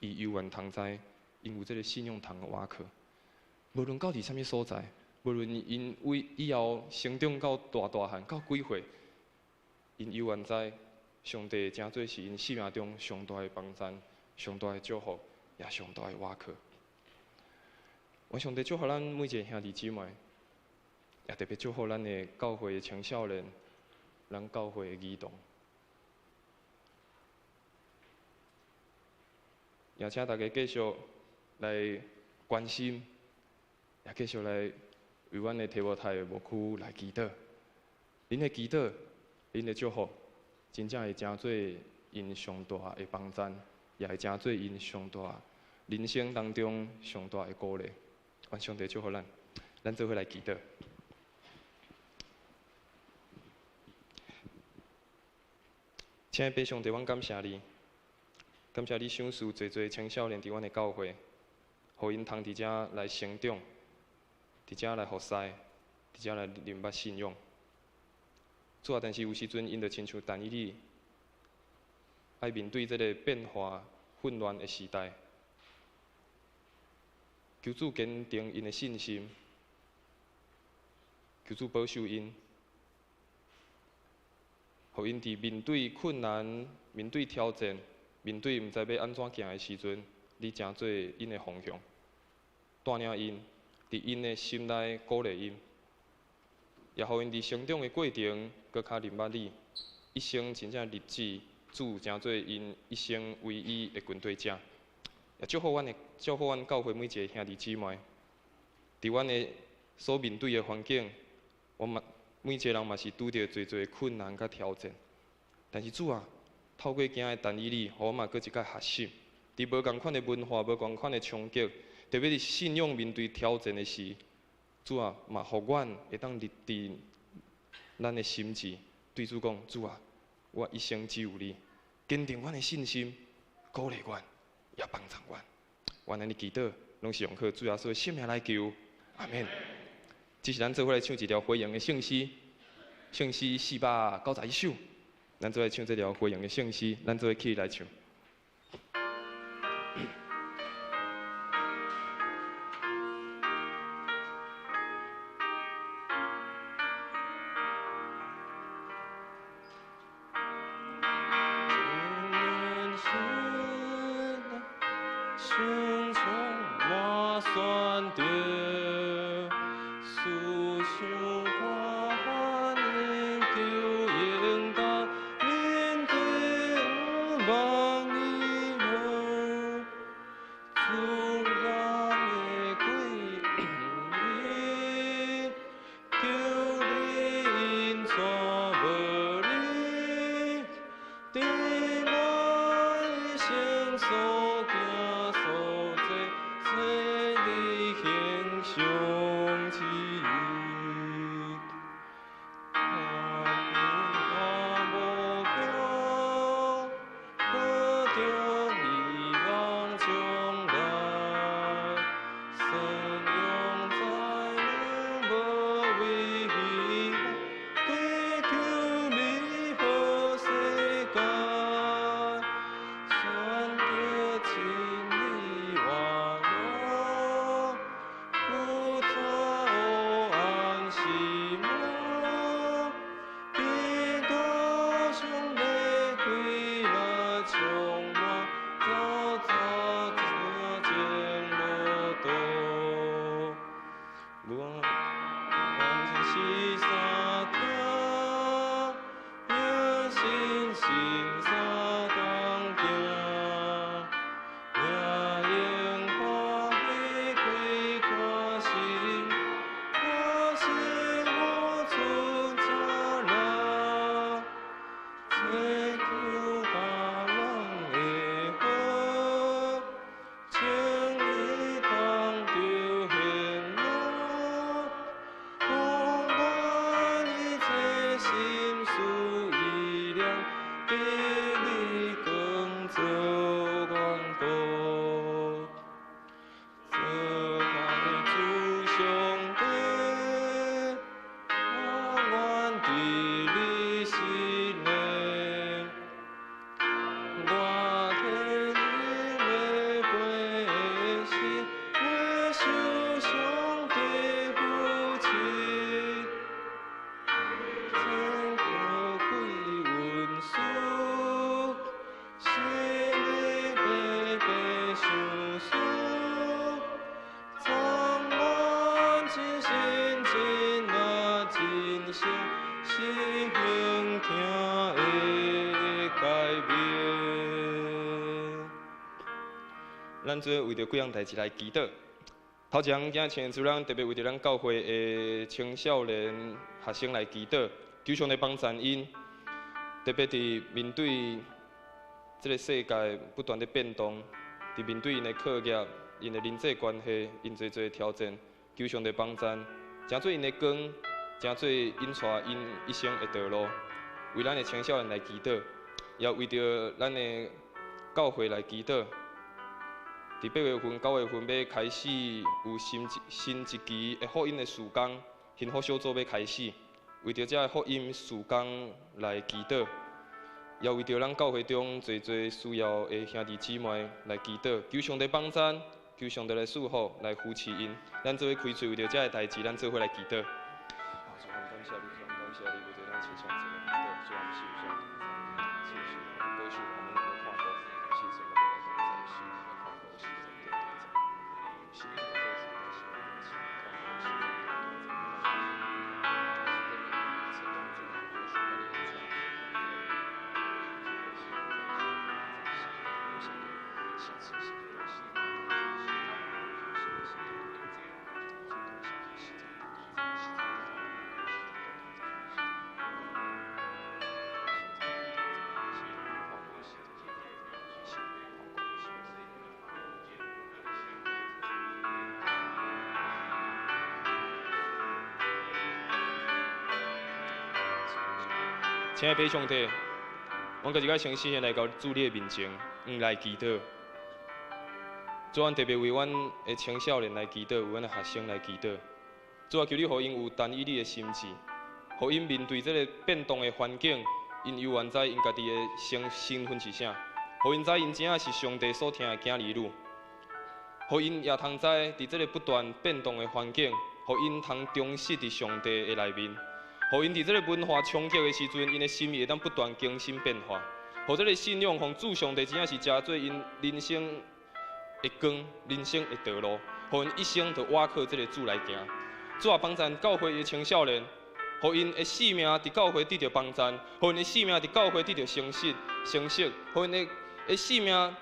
伊猶原通知，𪜶有這个信仰通倚靠。無論到佇啥物所在，無論𪜶為以後成長到大大漢，到幾歲，𪜶猶原知上帝誠做是𪜶生命中上大的幫贊、上大的祝福，也上大的倚靠。願上帝祝福咱每一个兄弟姊妹，也特別祝福咱的教會的青少年，咱教會的兒童。也請大家繼續來關心，也繼續來為阮的提摩太的牧區來祈禱。恁的祈禱，恁的祝福，真正會成做𪜶上大的幫贊，也會成做𪜶上大人生當中上大的鼓勵。願上帝祝福咱，咱做伙來祈禱。親愛的父上帝，阮感謝你，感謝你賞賜濟濟青少年佇阮的教會，予𪜶通佇遮來成長，佇遮來服侍，佇遮來認捌信仰。主啊，但是有時陣𪜶就親像但以理，愛面對這个變化混亂的時代，求主堅定𪜶的信心，求主保守𪜶，予𪜶佇面對困難、面對挑戰、面對毋知欲按怎行的時陣，你成做𪜶的方向，帶領𪜶佇𪜶的心內鼓勵𪜶，也予𪜶佇成長的過程，閣較認捌你，一生真正立志主成做𪜶一生唯一的跟隨者。也祝福阮的，祝福阮教會每一个兄弟姊妹，佇阮的所面對的環境，我嘛每一个人嘛是拄著濟濟困難佮挑戰。但是主啊，透過今日但以理，予我嘛閣一擺學習，佇無仝款的文化、無仝款的衝擊，特別是信仰面對挑戰的時，主啊，嘛予阮會當立定咱的心志，對主講：主啊，我一生只有你，堅定阮的信心，鼓勵阮，也幫助阮。阮按呢祈禱，攏是用靠主耶穌的聖名來求，阿們。這是咱做伙來唱一條回應的聖詩，聖詩491首，咱做伙唱這條回應的聖詩，咱做伙起來唱。求別人的好，請你當著現樂，講我一切心思意念，得你光做阮國，做我的主上帝，我願佇你心內，我替你的過失，我受上帝扶持，這高貴恩賜，是你白白賞賜，充滿真心真愛真誠，是興聽的改變。咱做為著幾項代誌來祈禱。頭一項，今請主人特別為著咱教會的青少年學生來祈禱，求上帝幫贊𪜶，特別佇面對這个世界不斷的變動，佇面對𪜶的課業、𪜶的人際關係、𪜶濟濟的挑戰，求上帝幫贊，成做𪜶的光，成做引帶𪜶一生的道路。為咱的青少年來祈禱，也為著咱的教會來祈禱。佇8月份、9月份欲開始有新一期的福音的事工，幸福小組欲開始，為著這个福音事工來祈禱，也為著咱教會中濟濟需要的兄弟姊妹來祈禱，求上帝幫贊，求上帝來賜福，來扶持𪜶。咱做伙開喙，為著這个代誌，咱做伙來祈禱。主啊，感謝你，主啊，感謝你，為著咱親像這個祈禱，主啊，是有啥是是保守我們能夠看顧，是神的來同在，是你的看顧，是神的同在，是你的保守，是你的看顧，是神的同在。親愛的父上帝，阮閣一擺誠實的來到主你的面前，來祈禱。主，阮特別為阮的青少年來祈禱，為阮的學生來祈禱。主啊，求你予𪜶有單一你的心志，予𪜶面對這个變動的環境，𪜶猶原知𪜶家己的身份是啥，予𪜶知𪜶真正是上帝所疼的囝兒女，予𪜶也通知佇這个不斷變動的環境，予𪜶通忠實佇上帝的內面。予𪜶佇這个文化衝擊的時陣，𪜶的心意會當不斷更新變化。予這个信仰，予主上帝真正是成做𪜶人生的光、人生的道路，予𪜶一生就倚靠這个主來行。主啊，幫贊教會的青少年，予𪜶的性命佇教會得著幫贊，予𪜶的性命佇教會得著誠實、誠實，予𪜶的性命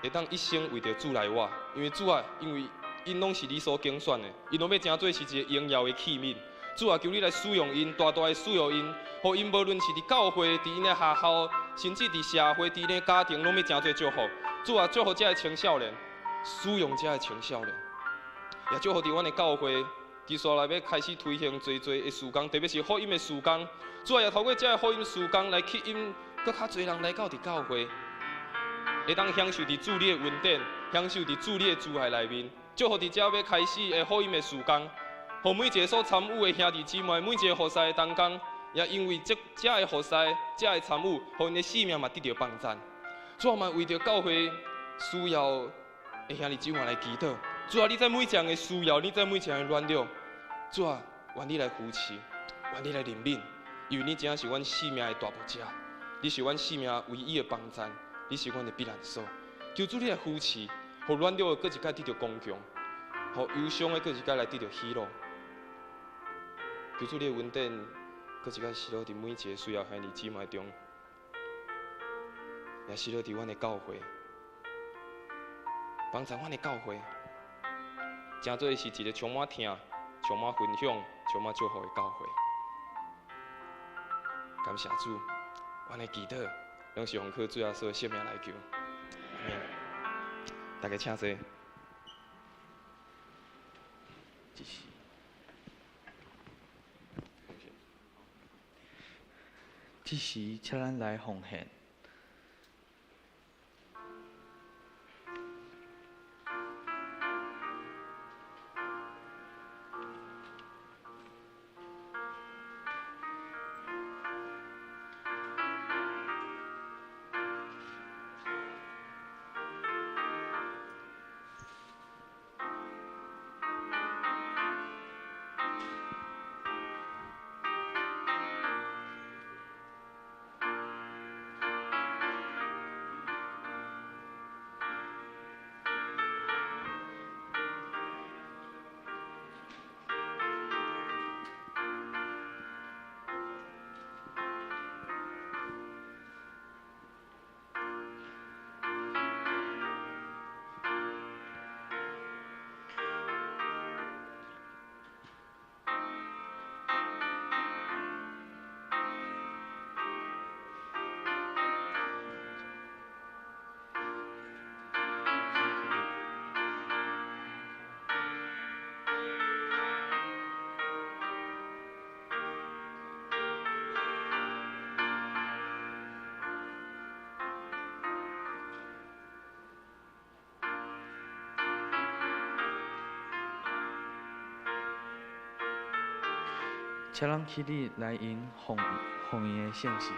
會當一生為著主來活。因為主啊，因為𪜶攏是你所揀選的，𪜶攏欲成做是一个榮耀的器皿。主啊，求你來使用𪜶，大大的使用𪜶，予𪜶無論是佇教會、佇𪜶的學校，甚至佇社會、佇𪜶的家庭，攏欲成做祝福。主啊，祝福這个青少年，使用這个青少年，也祝福佇阮的教會，接下來欲開始推行濟濟的事工，特別是福音的事工。主啊，也透過這个福音事工來吸引閣較濟人來到佇教會，會當享受佇主你的恩典，享受佇主你的慈愛內面。祝福佇這欲開始的福音的事工。予每一个所參與的兄弟姊妹，每一个服侍的同工，也因為這這个服侍、這个參與，予𪜶的性命嘛得著幫贊。主啊，嘛為著教會需要的兄弟姊妹來祈禱。主啊，你知每一個人的需要，你知每一個人的軟弱。主啊，願你來扶持，願你來憐憫，因為你真正是阮性命的大牧者，你是阮性命唯一的幫贊，你是阮的避難所。求主你來扶持，予軟弱的閣一擺得著剛強，予憂傷的閣一擺來得著喜樂。求主你的恩典，閣一擺施落佇每一个需要兄弟姊妹中，也施落佇阮的教會，幫助阮的教會，成做是一个充滿疼、充滿分享、充滿祝福的教會。感謝主，阮的祈祷，攏是奉靠主耶稣的圣名來求。阿們。大家請坐。這時，請咱來奉獻。請咱起立來迎奉獻的聖事。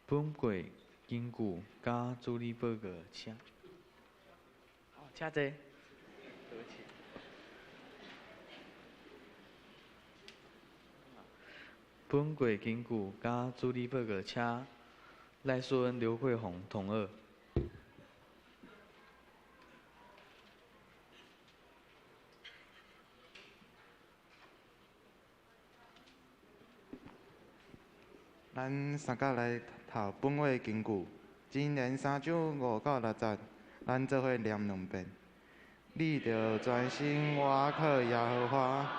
本過根據佮主日報告，請。好，請坐。對不起。本過根據佮主日報告，請賴素恩、劉惠紅同二。咱三甲來讀本會根據，箴言三章五到六節，咱做伙念兩遍。你著專心倚靠耶和華，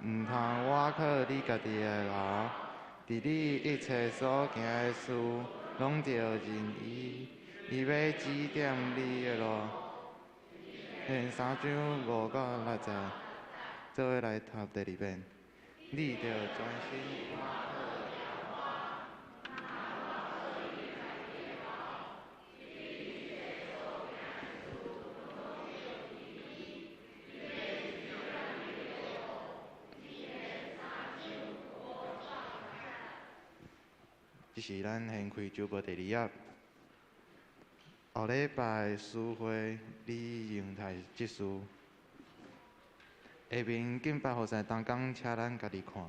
毋通倚靠你家己的腦。佇你一切所行的事，攏著認伊，伊欲指點你的路。箴三章五到六節，做伙來讀第二遍。你著專心倚靠。這是咱掀開週報第二頁。後禮拜司會李榮泰執事。下面敬拜服侍同工，請咱家己看。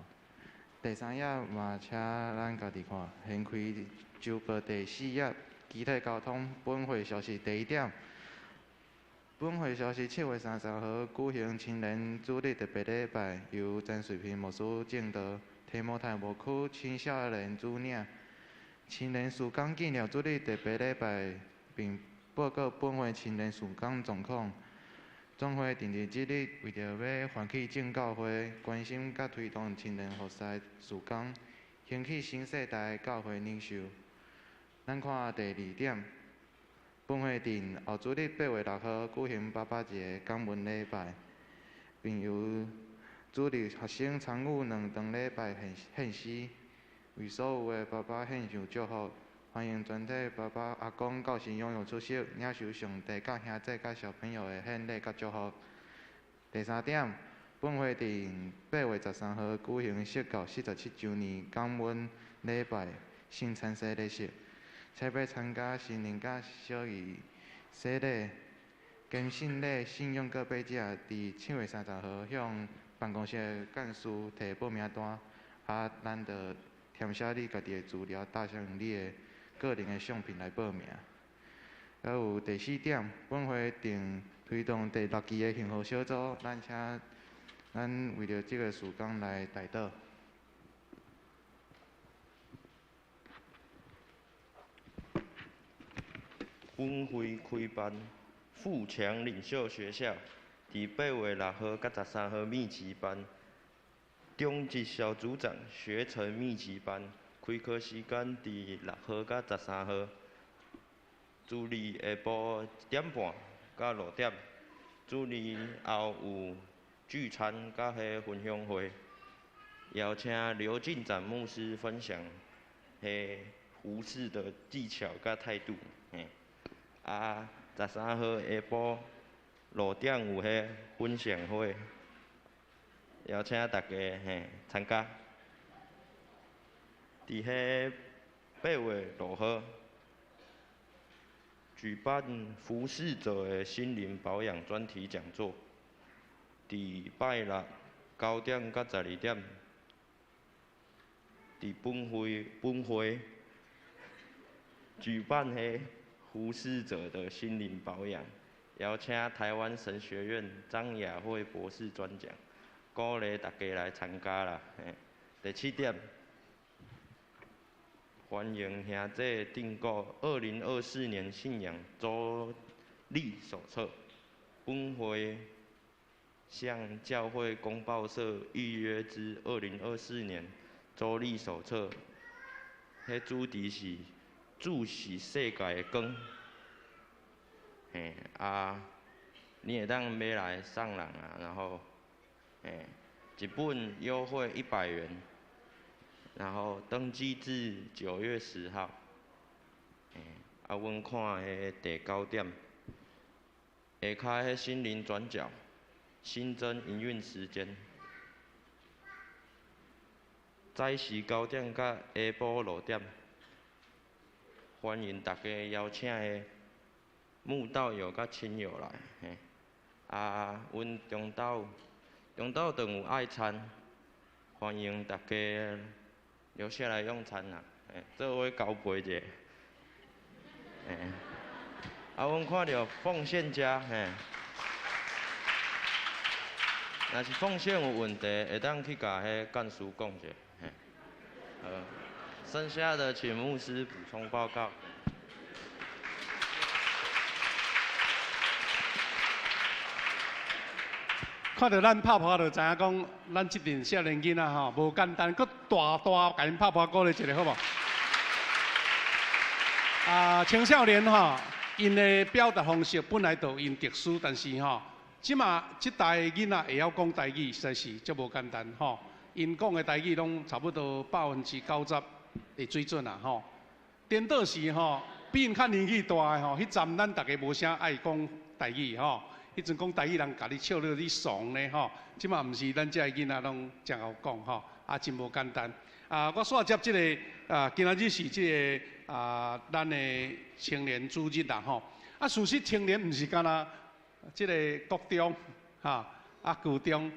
第三頁嘛，請咱家己看。掀開週報第四頁，肢體溝通本會消息第一點。本會消息7月30號舉行青年主日特別禮拜，由曾瑞平牧師證道，提摩太牧區青少年主領。青年事工紀念主日特別禮拜，並報告本會青年事工狀況。總會定佇這日，為著欲喚起眾教會關心佮推動青年服侍事工，興起新世代教會領袖。咱看第二點，本會定後主日8月6號舉行爸爸節感恩禮拜，並由主日學生參與兩場禮拜獻詩。為所有的爸爸獻上祝福，歡迎全體爸爸、阿公到時踴躍出席，領受上帝佮兄弟佮小朋友的獻禮佮祝福。第三點，本會佇8月13號舉行釋教47週年感恩禮拜聖餐洗禮式，請欲參加新人佮小儀洗禮、堅信禮、信仰告白者，佇7月30號向辦公室的幹事提報名單，啊，咱就填寫你家己的資料，搭上你的個人的相片來報名。閣有第四點，本會正推動第六期的幸福小組，咱請咱為著這个事工來代禱。本會開辦富強領袖學校，佇8月6號佮13號密集班，中級小組長學程密集班，開課時間佇6號佮13號，主日下晡1點半到6點，主日後有聚餐佮彼分享會，邀請劉進展牧師分享彼服事的技巧佮態度，嘿。啊，13號下晡6點有彼分享會，邀請大家嘿參加。佇彼8月6號舉辦服事者的心靈保養專題講座，佇拜六9點到12點，佇本會舉辦彼服事者的心靈保養，邀請台灣神學院張雅慧博士專講，鼓勵大家來參加啦。嘿，第七點，歡迎兄弟訂購2024年信仰周歷手冊，本會向教會公報社預約之2024年周歷手冊，彼主題是主是世界的光，嘿啊，你會當買來送人啊，然後，嘿，一本優惠100元，然後登記至9月10號，嘿，啊，阮看彼第9點，下跤彼心靈轉角，新增營運時間，早時9點到下晡6點。歡迎大家邀請的慕道友佮親友來，嘿。啊，阮中晝頓有愛餐，歡迎大家留下來用餐啦，嘿，做伙交杯者。嘿，啊，阮看著奉獻家，嘿，若是奉獻有問題，會當去共彼幹事講者，嘿，好。剩下的請牧師補充報告。看到咱拍破就知影講，咱這陣少年囡仔吼無簡單，閣大大共𪜶拍破鼓勵一下好無？啊，青少年吼，𪜶的表達方式本來就𪜶特殊，但是吼，這馬這代囡仔會曉講台語，實在是足無簡單吼。𪜶講的台語攏差不多90%的水準啊吼。顛倒是吼，比𪜶較年紀大的吼，彼陣咱逐家無啥愛講台語吼。彼陣講台語，人共你笑你你慫呢吼。這馬毋是咱遮的囡仔攏誠𠢕講吼，啊真無簡單。啊，我煞接這个啊，今仔日是這个啊，咱的青年主日啦吼。啊，事實青年毋是干焦這个國中哈啊高中，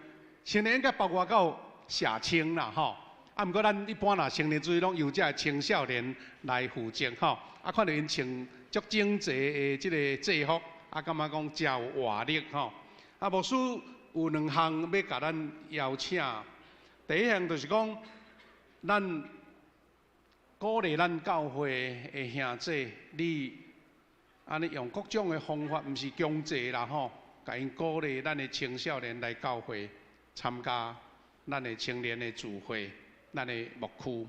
青年應該包括到社青啦吼。啊，毋過咱一般若青年主日攏由這个青少年來負責吼。啊，看著𪜶穿足整齊的這个制服。啊，感覺講誠有活力吼！啊，牧師有兩項欲共咱邀請。第一項就是講，咱鼓勵咱教會的兄弟，你按呢用各種的方法，毋是強制啦吼，共𪜶鼓勵咱的青少年來教會參加咱的青年的聚會，咱的牧區。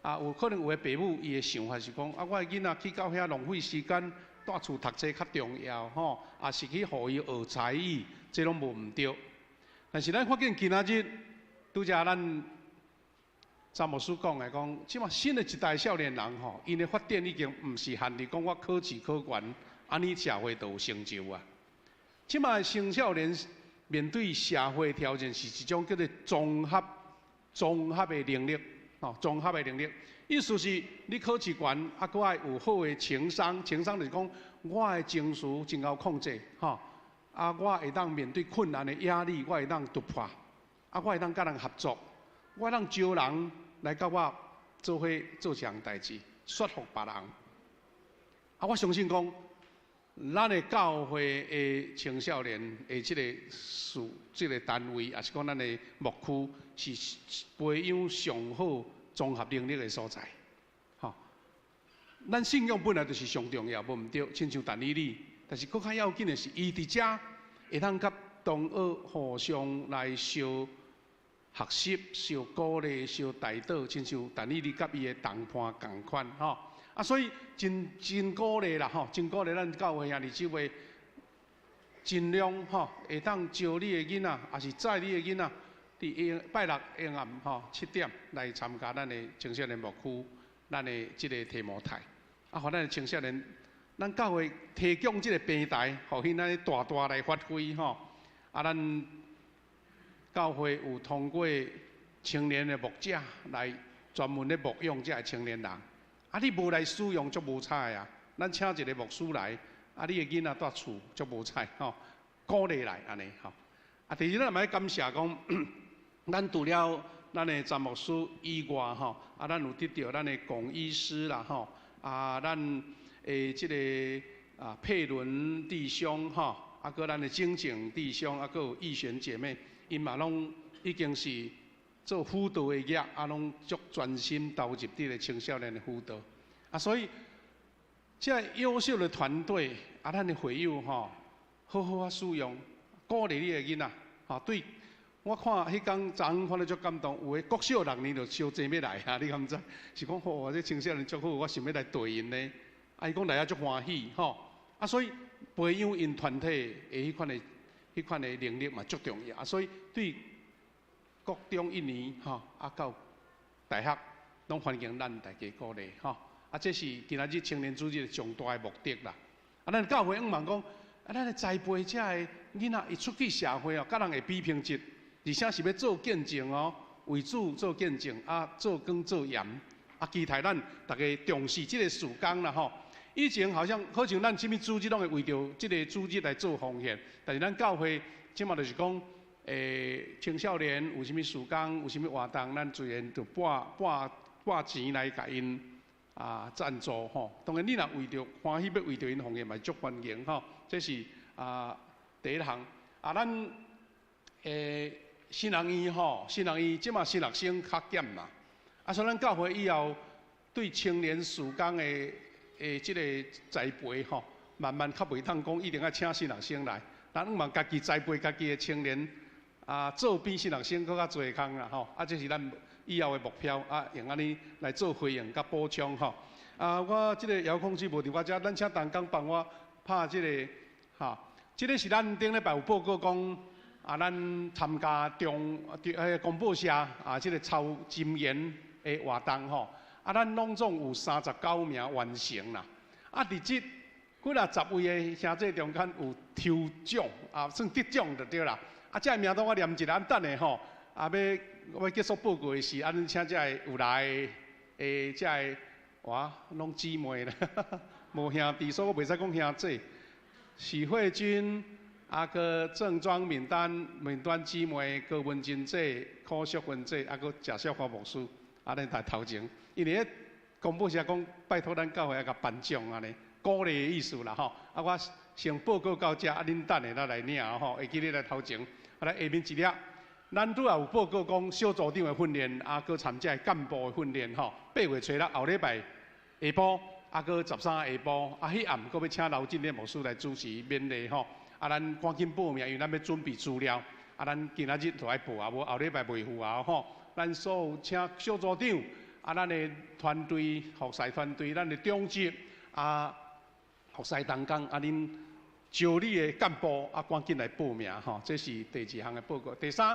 啊，有可能有的爸母伊的想法是講，啊，我的囡仔去到遐浪費時間。蹛厝讀冊較重要吼，也是去予伊學才藝，這攏無毋對。但是咱發現今仔日，拄才咱詹牧師講的講，這馬新的一代少年人吼，𪜶的發展已經毋是限佇講我考試考懸，按呢社會就有成就啊。這馬青少年面對社會挑戰是一種叫做綜合的能力，吼，綜合的能力。意思是你考試懸，啊，閣愛有好的情商，情商就是講我的情緒真𠢕控制，吼，啊，我會當面對困難的壓力，我會當突破，啊，我會當佮人合作，我會當招人來佮我做伙做一項代誌，說服別人。啊，我相信講，咱的教會的青少年的這個事、這個單位，抑是講咱的牧區，是培養上好綜合能力的所在。吼，咱信仰本來就是上重要，無毋對，親像但以理，但是閣較要緊的是，伊佇遮會當佮同學互相來相學習、相鼓勵、相代禱，親像但以理佮伊的同伴仝款，吼。啊，所以真真鼓勵啦，吼，真鼓勵咱教會兄弟姊妹，盡量吼會當招你的囡仔，抑是載你的囡仔，佇拜六下暗吼7點來參加咱的青少年牧區，咱的這個提摩太。啊，予咱的青少年，咱教會提供這個平台，予𪜶按呢大大來發揮吼。啊，咱教會有通過青年的牧者來專門咧牧養這个青年人。啊，你無來使用，足無彩啊！咱請一個牧師來，啊，你的囡仔蹛厝足無彩吼，鼓勵來按呢吼。啊，第二咱嘛欲感謝講，咱除了咱的詹牧師以外吼，啊，咱有得著咱的龔醫師啦吼，啊，咱的這个啊佩倫弟兄吼，啊，閣咱的晶靜弟兄，啊，閣有義璇姐妹，𪜶嘛攏已經是做輔導的業，啊，攏足專心投入佇咧青少年的輔導，啊，所以這優秀的團隊，啊，咱的會友吼，好好啊使用，鼓勵你的囡仔，吼，對，我看彼工昨昏看了足感動，有的國小六年就相爭欲來啊，你敢知？是講吼，這青少年足好，我想欲來帶𪜶呢，啊，伊講來啊足歡喜，吼，啊，所以培養𪜶團體的彼款的能力嘛足重要，啊，所以對國中一年吼，啊到大學，攏歡迎咱大家鼓勵吼。啊，這是今仔日青年主日上大的目的啦。啊，咱教會向望講，啊，咱的栽培這个囡仔，伊出去社會哦，佮人會比品質，而且是欲做見證哦，為主做見證，啊，做光做鹽，啊，期待咱逐家重視這个事工啦吼。以前好像好像咱啥物主日攏會為著這个主日來做奉獻，但是咱教會這馬就是講，青少年有啥物事工，有啥物活動，咱自然就撥撥撥錢來共𪜶啊贊助吼。當然，你若為著歡喜欲為著𪜶奉獻，嘛足歡迎吼。這是啊第一項。啊，咱神學院吼，神學院這馬神學生較減啦。啊，所以咱教會以後對青年事工的這个栽培吼，慢慢較袂當講一定愛請神學生來。咱向望家己栽培家己的青年。啊，做比神學生閣較濟工啦吼！啊，這是咱以後的目標啊，用按呢來做回應佮補充吼。啊，我這個遙控器無佇我遮，咱請同工幫我拍這个吼。這个是咱頂禮拜有報告講，啊，咱參加中迄个公報社啊，這个抄箴言的活動吼。啊，咱攏總有39名完成啦。啊，佇這幾若十位的兄弟中間有抽獎啊，算得獎就對啦。啊，這个名單我念一下，等下吼，啊，欲結束報告的時，啊，恁請這个有來的這个，哇，攏姊妹啦，無兄弟，所以我袂使講兄弟。許慧君，啊，閣鄭莊敏丹、敏端姊妹、高文珍姐、柯淑芬姐，啊，閣賈少華牧師，啊，恁佇頭前，因為彼公報社講拜託咱教會愛共頒獎按呢，鼓勵的意思啦吼。啊，我先報告到遮，啊，恁等下才來領吼，會記得來頭前。啊，來下面一頁，咱拄仔有報告講小組長的訓練，啊，閣參這个幹部的訓練吼。8月初六後禮拜下晡，啊，閣13下晡，啊，彼暗閣欲請劉進烈牧師來主持勉勵吼。啊，咱趕緊報名，因為咱欲準備資料。啊，咱今仔日就愛報啊，無後禮拜袂赴啊吼。咱所有請小組長，啊，咱的團隊服侍團隊，咱的長執啊，服侍同工，啊，恁招你的幹部啊，趕緊來報名吼。這是第二項的報告。第三，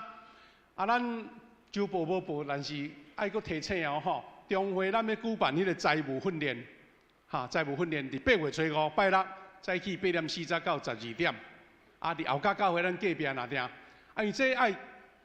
啊，咱周報無報，但是愛閣提醒哦吼。中會咱欲舉辦彼个財務訓練，哈，財務訓練佇8月初五拜六早起8點40到12點，啊，佇後甲教會咱隔壁若定。啊，因为这爱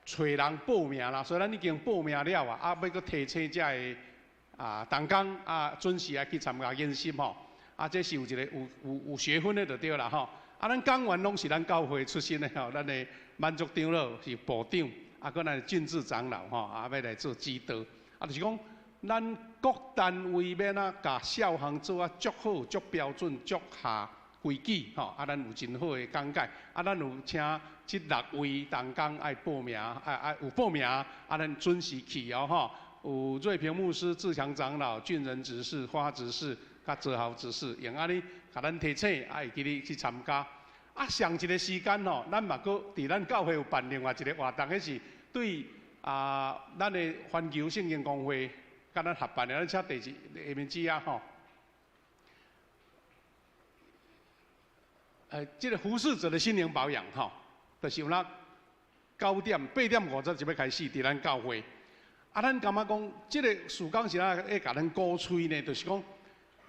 揣人报名啦，所以咱已经报名了啊，啊，欲阁提醒遮个同工啊，准时爱去参加研习吼。啊，这是有一个有学分的就对啦吼。啊，咱讲员拢是咱教会出身的吼，咱的满族长老是部长，啊，阁咱的俊志长老吼，啊，欲来做指导。啊，就是讲，咱各单位欲按怎共小项做啊足好、足标准、足合规矩吼。啊，咱有真好的讲解。啊，咱有请这6位同工爱报名，啊有报名，啊，咱准时去哦吼。有瑞平牧师、志强长老、俊仁执事、花执事、佮泽豪执事，用按呢共咱提醒，啊会记得去参加。啊，上一个时间吼，咱嘛阁伫咱教会有办另外一个活动，彼是对咱的环球圣经公会佮咱合办的，咱请第一下面纸啊吼。这个服侍者的心灵保养吼，就是有那9点8点50就欲开始伫咱教会。啊，咱感觉讲，这个事工是哪会共咱鼓吹呢？就是讲，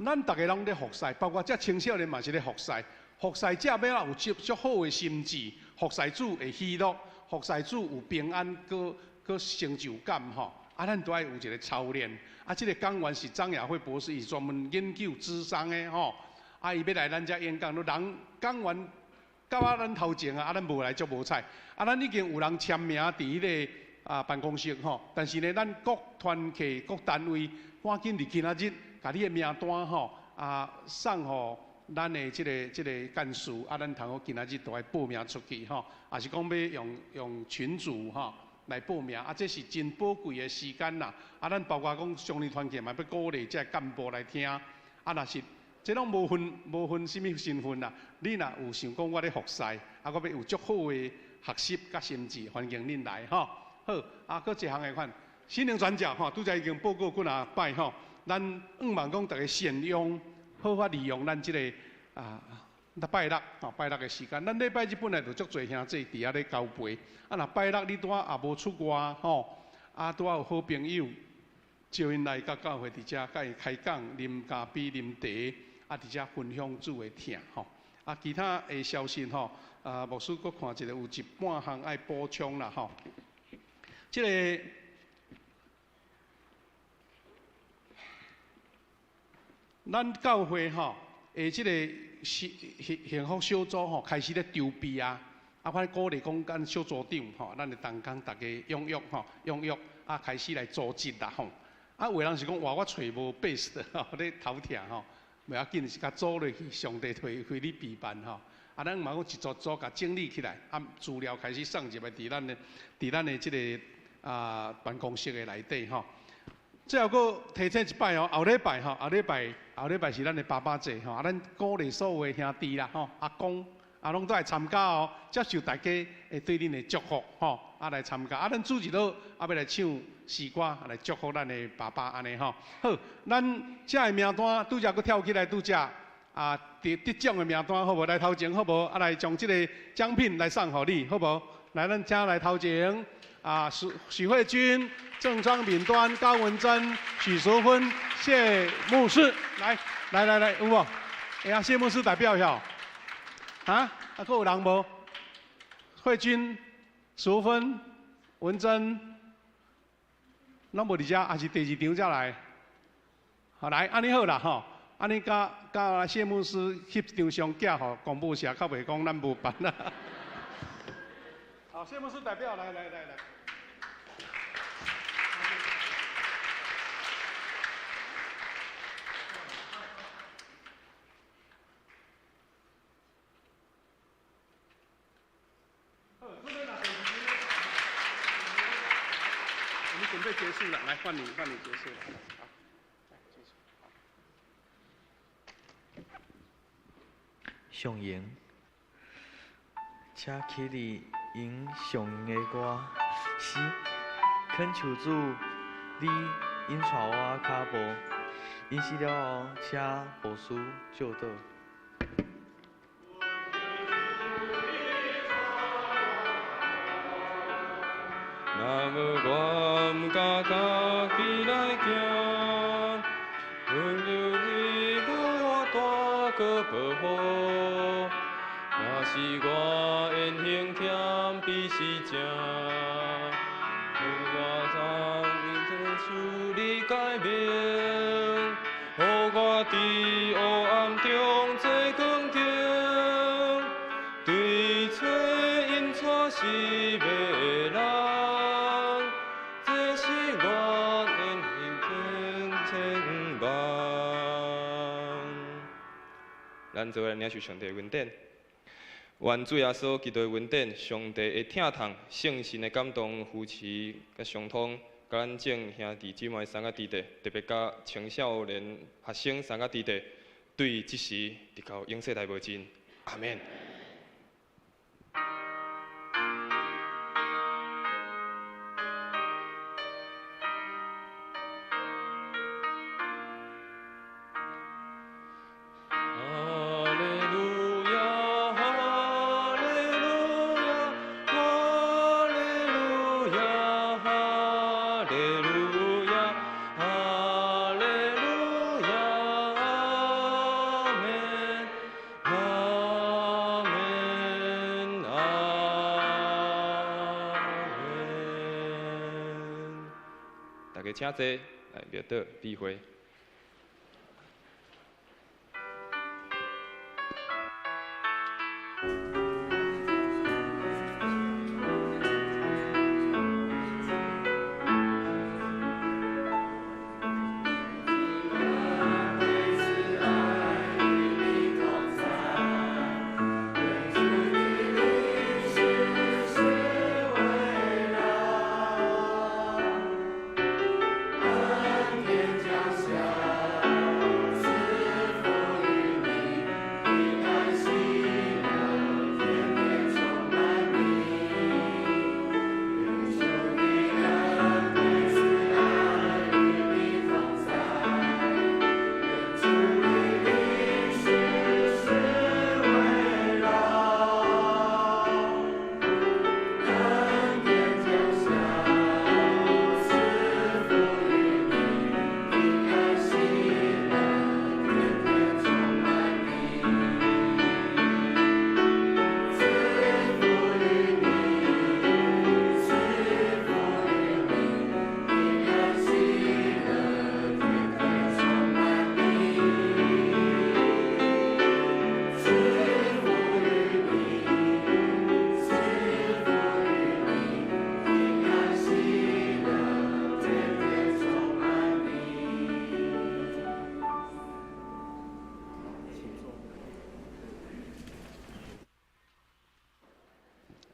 咱逐家拢咧服侍，包括这青少年嘛是咧服侍。服侍者欲有足好的心志，服侍主会喜乐，服侍主有平安，阁成就感吼。啊，咱都爱有一个操练。啊，这个讲员是张雅慧博士，伊是专门研究咨商的吼。啊，伊欲来咱遮演讲，都人讲员到啊咱头前啊，啊咱无来足无彩。啊，咱已经有人签名伫彼个办公室吼，但是呢，咱各团契、各单位赶紧伫今仔日，共你的名单吼送予咱的这个干事，啊，咱通好今仔日都爱报名出去吼，也是讲欲用群组吼来报名，啊，这是真宝贵的时间啦。啊，咱包括讲上年团契嘛，欲鼓励这干部来听，啊，若是这拢无分啥物身份啦。你若有想讲我咧服侍，啊，我欲有足好的学习佮心智，欢迎恁来吼。好，啊，阁一项的款，心灵转角吼，拄才已经报告几若摆吼，咱向望讲逐家善用，好好利用咱这个拜六吼，拜六的时间，咱礼拜日本来就足济兄弟伫遐咧交陪，啊，若拜六你拄仔也无出外吼，啊，拄仔有好朋友招𪜶来到教会伫遮，佮伊开讲、啉咖啡、啉茶，啊，伫遮分享主的疼吼。啊，其他的消息吼，啊，牧师阁看一下，有一半项爱补充啦吼。这个咱教会吼，这个幸福小组吼，开始咧筹备啊。啊，我鼓励讲，咱小组长吼，咱的同工逐家踊跃吼，踊跃啊，开始来组织啦吼。啊，有的人是讲，哇，我揣无 base 吼，咧头疼吼，袂要紧，是共组落去，上帝为你备办吼。啊，咱嘛讲一组组共整理起来，啊，资料开始送入来，伫咱的这个办公室的内底吼。最后阁提醒一摆哦，后礼拜吼，后礼拜是咱的爸爸节吼，啊，咱鼓励所有的兄弟啦吼，阿公啊，拢都来参加哦，接受大家会对恁的祝福吼，啊来参加，啊，咱主日都啊欲来唱诗歌来祝福咱的爸爸按呢吼。好，咱这个名单拄才阁跳起来，拄才得奖的名单好无？来头前好无？啊，来将这个奖品来送予你好无？来，咱请来头前。啊，许慧君、郑庄敏端、高文珍、许淑芬、谢牧师，来，有无？哎呀，谢牧师代表遐，啊，阁有人无？慧君、淑芬、文珍，拢无伫遮，还是第二场才来？好，来，按呢好啦吼，按呢佮谢牧师翕一张相，寄予公布社，较袂讲咱无办啦。好，谢牧师代表，来。我们准备结束了，来换你结束了。好，来结束。上营，请起立吟上营的歌，是恳求主，你引带我脚步，引死了后，请牧师祝祷。若无我毋敢家己来行，恳求你予我大个保护，予若是我言行谦卑是正，予我当求你改变，予我伫黑暗中做光灯，对找𪜶带是迷人，这是我言行千望。咱做来领受上帝的恩典，愿主耶稣基督的恩典、上帝的疼痛、圣神的感动、扶持、佮相通，佮咱众兄弟姊妹三个弟弟，特别佮青少年学生三个弟弟，对这时直到永世代无尽。阿们。哈利路亚，哈利路亚，哈利路亚，哈利路亚，哈利路亚，阿们，阿们，阿们。大家请坐，来，默祷闭会。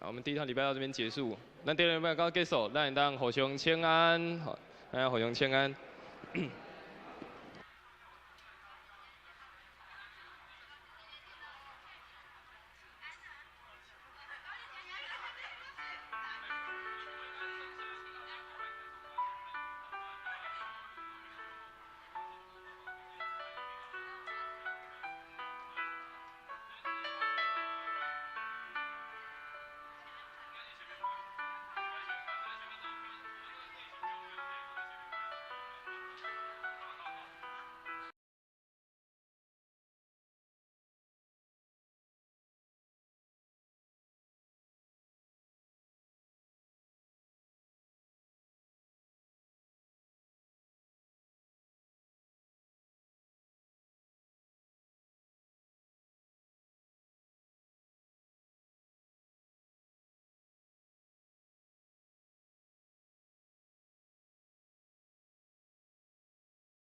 好，我们第一堂礼拜到这边结束。咱第二礼拜到结束，咱会当互相请安，好，咱互相请安。